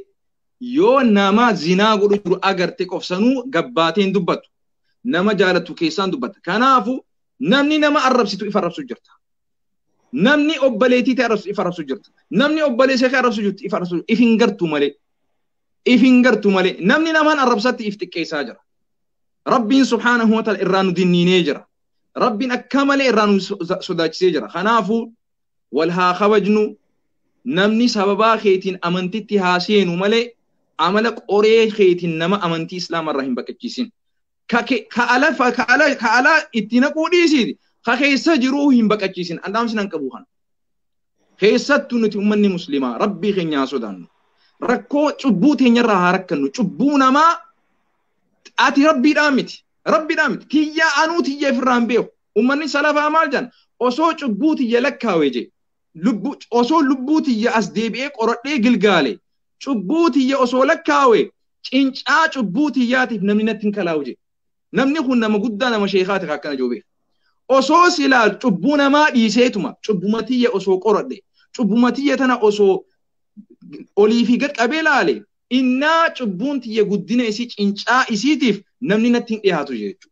[SPEAKER 2] yoo nama zinaa godhu jiru agarte qofsanuu gabbaateen dubbattu nama jaalattu keessaan dubbatta. Kanaafu namni nama arrabsitu ifa arrabsu jirta. Namni obboleettii ta'e arrabsu ifa arrabsu jirta. Namni obboleessa kee arrabsu jirtu ifa arrabsu if hin gartu malee. If hin gartu malee. Namni namaan arrabsatti if xiqqeessaa jira. Rabbiin subhaanahu wa ta'ala irraa nu dinniinee jira. Rabbiin akka malee irraa nu sodaachisee jira. Kanaafuu wal haa kabajnu, namni sababaa keetiin amantitti haa seenu malee amala qoree keetiin nama amantii islaamaa irraa hin baqachiisin. Ka ala itti naquu dhiisiiti. Ka keessa jiruu hin baqachiisin. Andaamsi nan qabu kana. Keessattuu nuti uummanni musliimaa Rabbii keenya haa sodaannu. Rakkoo cubbuu teenyarraa haa rakkannu. Cubbuu namaa ati Rabbiidhaa miti. Rabbiidhaa miti. Tiyyaa anuu tiyya ifirraa hin beeku. Uummanni salafaa maal jedhan? Osoo cubbuu tiyya lakkaawee jee. Osoo lubbuu tiyya as deebi'ee qoradhee gilgaale. Cubbuu tiyya osoo lakkaawee cincaa cubbuu tiyyaatiif namni natti hin kalaawu jee. Namni kun nama guddaa nama sheekaati akkana jiru beeka. Osoo silaa cubbuu namaa dhiiseetuma cubbuma tiyya osoo qoradhe cubbuma tiyya tana osoo olii fi gad qabee laale innaa cubbuun tiyya guddina isii cincaa isiitiif namni natti hin dhiyaatu jechuudha.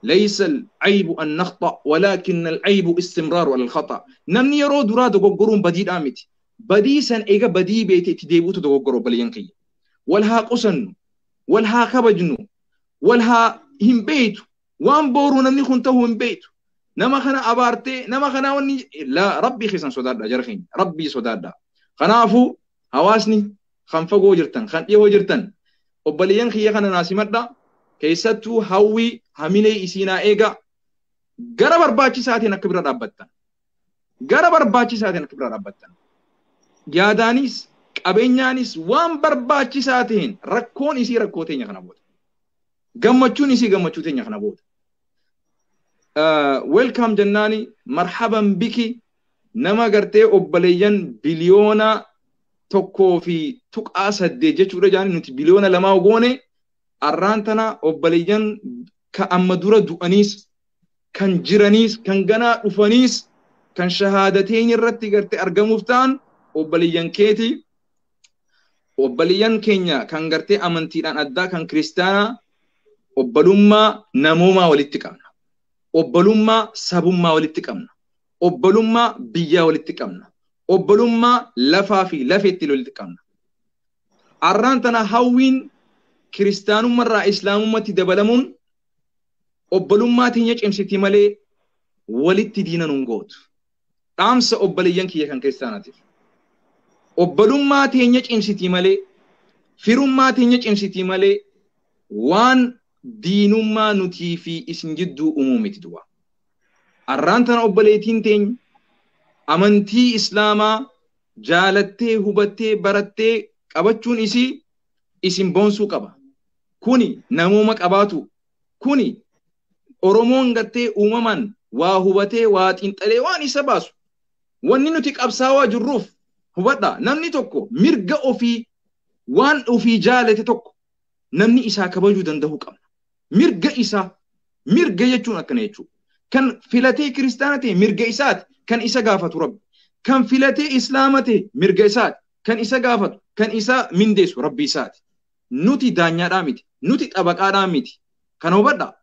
[SPEAKER 2] ليس العيب أن نخطأ ولكن العيب استمرار على الخطأ. نمني يرو درا دغغرون بديد آمتي بديسا إيغا بدي بيتي تديبوتو دغغرو بلينكي والها قسن والها خبجنو والها هم بيتو وان بورو نمني خنته هم بيتو نما خنا أبارتي نما خنا وني لا ربي خيسان صدادا جرخين ربي صدادا خنافو هواسني خنفقو جرتن خنقيو جرتن وبليان خيا خنا ناسي مدى keessattuu hawwii hamilee isiinaa eega gara barbaachisaatiin akka bira dhaabbattan. Gara barbaachisaatiin akka bira dhaabbattan. Yaadaanis qabeenyaanis waan barbaachisaa ta'een rakkoon isii rakkoo teenya kana booda. Gammachuun isii gammachuu teenya kana booda. Welcome jennaani marhaban biki nama gartee obboleeyyan biliyoona 1.8 jechuudha jaani nuti biliyoona 2 goone arraan tana obboleeyyan ka amma dura du'aniis kan jiraniis kan ganaa dhufaniis kan shahaadateen irratti gartee argamuuf ta'an obboleeyyan keeti obboleeyyan keenya kan gartee amantiidhaan addaa kan kiristaanaa obbolummaa namoomaa walitti qabna. Obbolummaa sabummaa walitti qabna. Obbolummaa biyyaa walitti qabna. Obbolummaa lafaa fi lafeetti walitti qabna. Arraan tana hawwiin kiristaanummarraa islaamummatti dabalamuun obbolummaa teenya cimsiti malee walitti diina nun gootu. Dhaamsa obboleeyyan kiyya kan kiristaanaatiif. Obbolummaa teenya cimsiti malee firummaa teenya cimsiti malee waan diinummaa nutii fi isin jidduu uumuu miti du'a. Arraan tana obboleettiin teenya amantii islaamaa jaalattee hubattee barattee qabachuun isii isin boonsuu qaba. Kuni namooma qabaatu. Kuni Oromoon gartee uumamaan waa hubatee waa xiinxalee waan isa baasu. Wanni nuti qabsaawaa jirruuf hubadhaa namni tokko mirga ofii waan ofii jaalate tokko namni isaa kabajuu danda'uu qabna. Mirga isaa mirga jechuun akkana jechuudha. Kan filatee kiristaana ta'e mirga isaati. Kan isa gaafatu Rabbi. Kan filatee Islaama ta'e mirga isaati. Kan isa gaafatu, kan isa mindeessu Rabbi isaati. Nuti daanyaadhaa miti. Nuti xabaqaadhaa miti. Kana hubadhaa.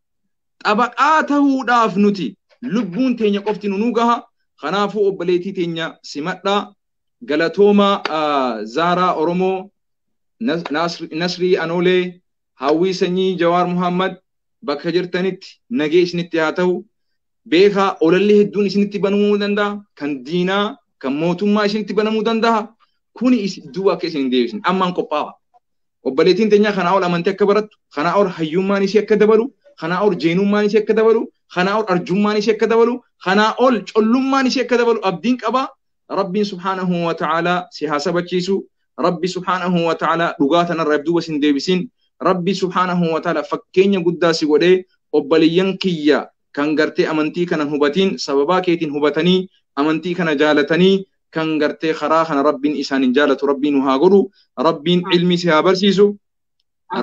[SPEAKER 2] Xabaqaa ta'uudhaaf nuti lubbuun teenya qofti nu gaha. Kanaafuu obboleettii teenya simadhaa. Galatoomaa Zaaraa Oromoo, Nasrii Anoolee, Hawwii Sanyii Jawaar Muhammad bakka jirtanitti nagee isinitti haa ta'u. Beekaa olalli hedduun isinitti banamuu danda'a. Kan diinaa, kan mootummaa isinitti banamuu danda'a. Kuni duuba akka isin hin deebisne. Ammaan qophaa'a. Obboleettiin teenya kanaa ol amantii akka barattu, kanaa ol hayyummaan isii akka dabalu, kanaa ol jeenummaan isii akka dabalu, kanaa ol arjummaan isii akka dabalu, kanaa ol collummaan isii akka dabalu abdiin qaba. Rabbiin subhaanahu wa ta'aalaa si haa sabachiisu. Rabbi subhaanahu wa ta'aalaa dhugaa tanarraa duuba sin deebisin. Rabbi subhaanahu wa ta'aalaa fakkeenya guddaa si godhee obboleeyyan kiyya kan gartee amantii kana hubatiin sababaa keetiin hubatanii amantii kana jaalatanii kan gartee karaa kana Rabbiin isaanin jaalatu Rabbiin nu haa godhu. Rabbiin ilmi si haa barsiisu.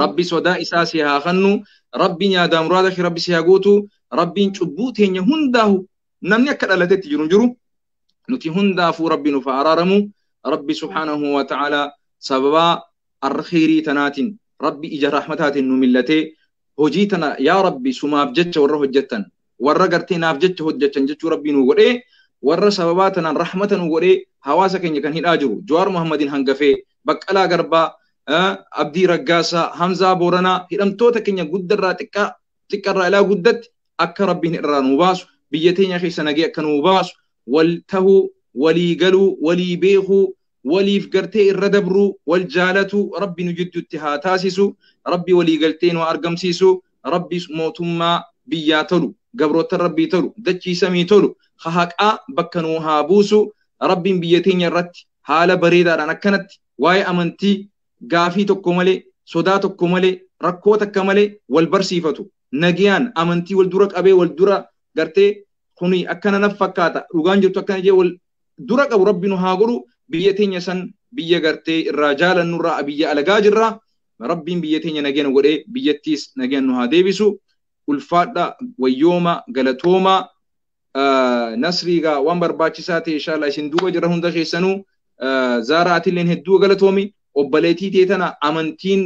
[SPEAKER 2] Rabbi sodaa isaa si haa kennu. Rabbiin yaadaa muraada kee Rabbi si haa guutu. Rabbiin cubbuu teenya hundaahu namni akka dhalatetti jiru hin jiru. Nuti hundaafuu Rabbi nuuf haa araaramu. Rabbi subhaanahu wa ta'aalaa sababaa arkhiirii tanaatiin Rabbi ija rahmataatiin nu millatee hojii tana yaa Rabbi sumaaf jecha warra hojjettan warra gartee naaf jecha hojjechan jechuu Rabbi nu godhee warra sababaa tanaan rahmata nu godhee hawaasa keenya kan hidhaa jiru Jawaar Muhammadiin hangafee Baqqalaa Garbaa Abdii Raggaasaa Hamzaa Booranaa hidhamtoota keenya guddarraa xiqqaa xiqqarraa ilaa guddatti akka Rabbiin irraa nu baasu biyya teenya keessa nagee akka nu baasu wal tahuu walii galuu walii beekuu waliif gartee irra dabruu wal jaalatu Rabbi nu jidduutti haa taasisu Rabbi walii galtee nu argamsiisu Rabbi mootummaa biyyaa tolu gabroota Rabbii tolu dachii samii tolu haqaa bakka nu haa buusu Rabbiin biyya teenya irratti haala bareedaadhaan akkanatti waa'ee amantii gaafii tokko malee sodaa tokko malee rakkoo takka malee wal barsiifatu nagiyaan amantii wal dura qabee wal dura gartee kuni akkana naf fakkaata dhugaan jirtu akkana jee wal dura qabu Rabbi nu haa godhu biyya teenya san biyya gartee irraa jaalannu irraa biyya alagaa jirra Rabbiin biyya teenya nageenya godhee biyyattiis nageenya nu haa deebisu ulfaadha wayyooma galatooma nasriigaa waan barbaachisaa ta'e inshallah isin duuba jira hunda keessanuu Zaaraa atilleen hedduu galatoomi obboleettii tee tana amantiin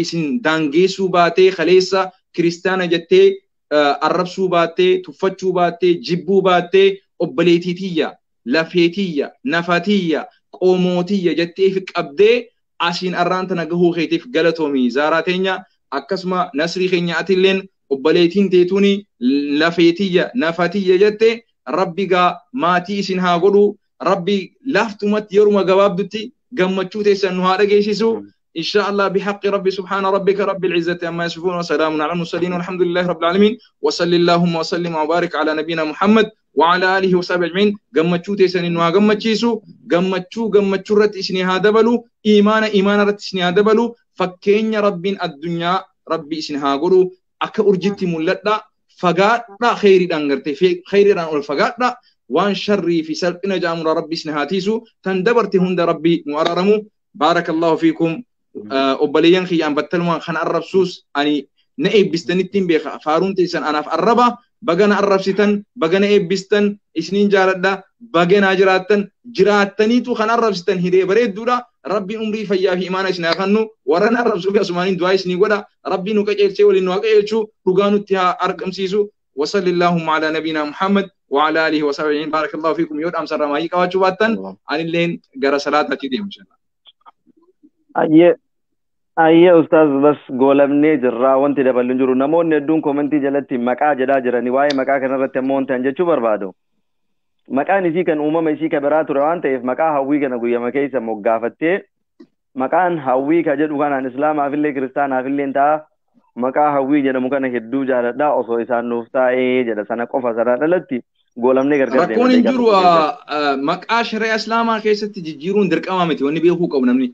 [SPEAKER 2] isin daangeessuu baatee kaleessa kiristaana jettee arrabsuu baattee tuffachuu baattee jibbuu baattee obboleettii tiyya lafeetiyya nafatiyya qomootiyya jettee fi qabdee asiin arraan tana gahuu keetiif galatoomi Zaaraa teenya akkasuma Nasrii keenya atilleen obboleettiin teetuuni lafeetiyya nafatiyya jette Rabbi gaa maatii isin haa godhu Rabbi laaftumatti yeruma gabaabdutti gammachuu teessan nu haa dhageessisu إن شاء الله بحق ربي سبحان ربك رب العزة عما يصفون وسلام على المرسلين والحمد لله رب العالمين وصلى اللهم وسلم وبارك على نبينا محمد وعلى آله وصحبه أجمعين. gammachuu teessan nu haa gammachiisu gammachuu gammachuu irratti isinii haa dabalu iimaana iimaana irratti isinii haa dabalu fakkeenya Rabbiin addunyaa Rabbi isin haa godhu akka urjitti mul'adha fagaadha kheyriidhaan gartee kheyriidhaan ol fagaadha waan sharrii fi salphina jaamura Rabbi isin haa tiisu tan dabarte hunda Rabbi nu araaramu. Baarakallahu fiikum. Obboleeyyan kiyyaan battalumaan kan arrabsuus ani na eebbistanittiin beeka faaruun teessan anaaf arraba bagana arrabsitan bagana eebbistan isiniin jaaladha baganaa jiraattan jiraattaniitu kan arrabsitan hiree bareedduudha. Rabbiin umrii fayyaa fi imaana isin haa kennu warra na arrabsuu fi asumaaniin du'aa isinii godha Rabbiin nu qajeelchee waliin nu haa qajeelchu dhugaa nutti haa argamsiisu. وصلى اللهم على نبينا محمد وعلى آله وصحبه أجمعين. بارك الله فيكم. يود أمس الرماي قواتشو باتن عن اللين جرى صلاة تديم إن شاء الله.
[SPEAKER 1] Ayyee ayyee ustaaz bas goolamnee jirra wanti daballu hin jiru namoonni hedduun komentii jalatti maqaa jedhaa jirani waa'ee maqaa kanarratti ammoo wanti an jechuu barbaadu maqaan isii kan uumama isii ka biraa ture waan ta'eef maqaa Hawwii kana guyyama keessa moggaafattee maqaan Hawwii ka jedhu kanaan islaamaafillee kiristaanaafillee ta'a maqaa Hawwii jedhamu kana hedduu jaaladha osoo isaan nuuf taa'ee jedha sana qofa sanaan alatti goolamnee gargar
[SPEAKER 2] Rakkoon hin jiru maqaa shari'a islaamaa keessatti jijjiiruun dirqama miti wanni beekuu qabu namni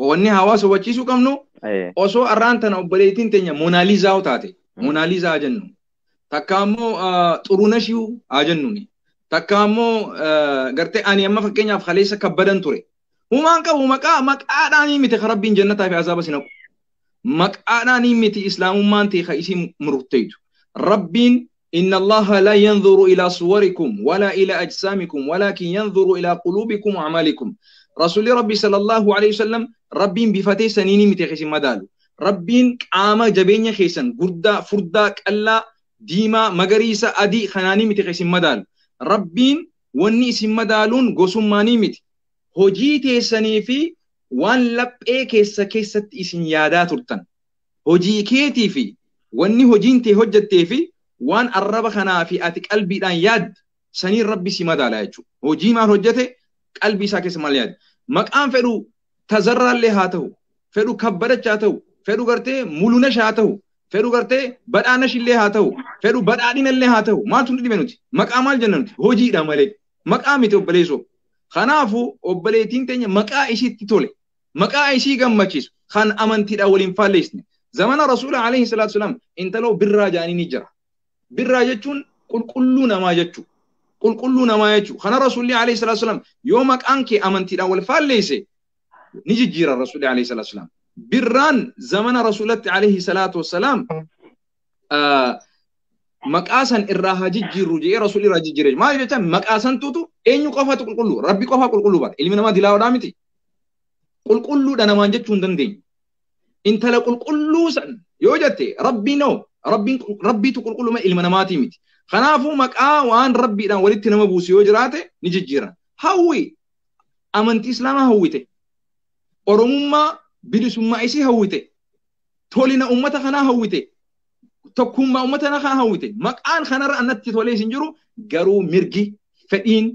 [SPEAKER 2] wanni hawaasa hubachiisuu qabnu osoo arraan tana obboleettiin teenya Moonaaliizaa taate Moonaaliizaa jennu takka ammoo Xurunashii haa jennuuni takka ammoo gartee ani amma fakkeenyaaf kaleessa kabbadan ture humaan qabu maqaa maqaadhaan miti kan Rabbiin jannataa fi azaaba si naqu maqaadhaan miti islaamummaan ta'e kan isin murteeytu Rabbiin Inna Allaha la yanzuru ila suwarikum wala ila ajsamikum walakin yanzuru ila qulubikum wa amalikum. Rasuulli Rabbi sallallahu alayhi wasallam Rabbiin bifa teessanii miti keessin madaalu. Rabbiin qaama jabeenya keessan guddaa, furdaa, qallaa, diimaa, magariisa, adii kanaanii miti keessin madaalu. Rabbiin wanni isin madaaluun gosummaanii miti. Hojii teessanii fi waan laphee keessa keessatti isin yaadaa turtan. Hojii keetii fi wanni hojiin tee hojjettee fi waan arraba kanaa fi ati qalbiidhaan yaadde saniin Rabbi si madaala jechuudha. Hojii maal hojjete qalbii isaa keessa maal yaadde. Maqaan fedhu tazarraallee haa ta'u, fedhu kabbadacha haa ta'u, fedhu gartee mulunash haa ta'u, fedhu gartee badhaanashillee haa ta'u, fedhu badhaadhinallee haa ta'u. Maaltu nu dhibe nuti? Maqaa maal jenna nuti? Hojiidha malee. Maqaa miti obboleessoo. Kanaafuu obboleettiin teenya maqaa isiitti tole, maqaa isii gammachiisu kan amantiidhaan waliin faalleessine. Zamana Rasuula alayhi salaatu wasalaam intaloo birraa jedhanii ni jira. Birraa jechuun qulqulluu namaa jechuudha. Qulqulluu namaa jechuudha. Kana Rasuulli alayhi salaatu wasalaam yoo maqaan kee amantiidhaan wal faalleesse ni jijjiira Rasuulli alayhi salaatu wasalaam. Birraan zamana Rasuulatti alayhi salaatu wasalaam maqaa san irraa haa jijjiirru jedhee Rasuulli irraa jijjiire. Maal jechaan maqaa santuutu eenyu qofatu qulqulluu? Rabbi qofa qulqulluu bara. Ilmi namaa dilaawadhaa miti. Qulqulluudha namaan jechuu hin dandeenyu. Intala qulqulluu san yoo jette Rabbi noo Rabbiitu qulqulluu malee ilma namaatii miti. Kanaafuu maqaa waan Rabbiidhaan walitti nama buusu yoo jiraate ni jijjiiran. Hawwi amantii Islaamaa hawwite. Oromummaa bilisummaa isii hawwite. Tolina uummata kanaa hawwite. Tokkummaa uummata kanaa hawwite. Maqaan kanarra annatti tolee isin jiru garuu mirgi fedhiin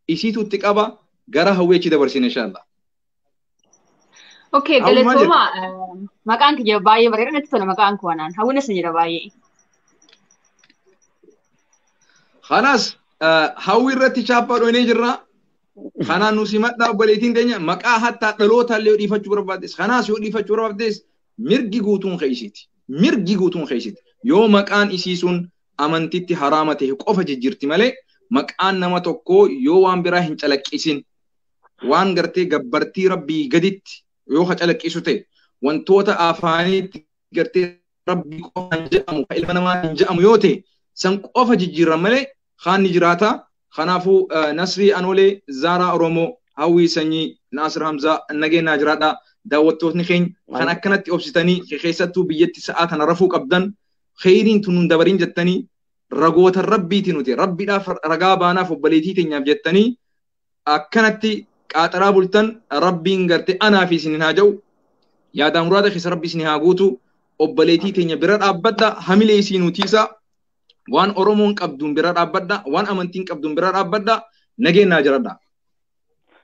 [SPEAKER 2] isiitu itti qaba gara hawwii achi dabarsine inshallah.
[SPEAKER 3] Okay,
[SPEAKER 2] Hawwi maal
[SPEAKER 3] galatooma. Maqaan kiyya baay'ee bareeda natti tola maqaan koo anaan. Hawwiin isin jedha baay'ee.
[SPEAKER 2] Kanaas hawwi irratti chaappaa dhoynee jirra. Kanaan nu simadhaa obboleettiin teenya maqaa hattaa dhalootallee yoo dhiifachuu barbaaddes kanaas yoo dhiifachuu barbaaddes mirgi guutuun keessiiti. Mirgi guutuun keessiiti. Yoo maqaan isii sun amantitti haraama ta'e qofa jijjiirti malee maqaan nama tokkoo yoo waan biraa hin calaqqisin waan gartee gabbartii Rabbii gaditti yoo ka calaqqisu ta'e wantoota afaanitti gartee Rabbii qofaan jedhamu ka ilma namaa hin jedhamu yoo ta'e san qofa jijjiiran malee kaan ni jiraata. Kanaafuu Nasrii Anolee Zaaraa Oromoo Hawwii Sanyii Naasir Hamzaa nageenyaa jiraadha. Daawwattootni keenya kan akkanatti obsitanii keessattuu biyyatti sa'aa tana rafuu qabdan kheyriin tun nun dabarin jettanii ragoota Rabbiiti nuti Rabbiidhaaf ragaa baanaaf obboleettii teenyaaf jettanii akkanatti qaaxaraa bultan Rabbiin gartee anaa fi isin haa ja'u. Yaadaa muraada keessa Rabbi isin haa guutu. Obboleettii teenya bira dhaabbadha. Hamilee isii nutiisa. Waan Oromoon qabduun bira dhaabbadha. Waan amantiin qabduun bira dhaabbadha. Nageenyaa jiradha.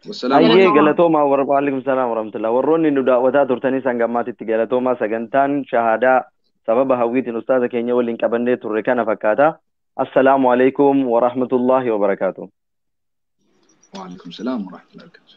[SPEAKER 2] Wassalaamu
[SPEAKER 1] Hayyee
[SPEAKER 2] alaikum.
[SPEAKER 1] galatoomaa waalaikum salaam warahmatullah. Warroonni nu daawwataa turtanii sangammaatitti galatoomaa sagantaan shahaadaa sababa hawwiitiin ustaaza keenya waliin qabannee turre kana fakkaata. Assalaamu alaikum warahmatullahi wabarakaatuh.
[SPEAKER 2] Waalaikum salaam warahmatullahi wabarakatuh.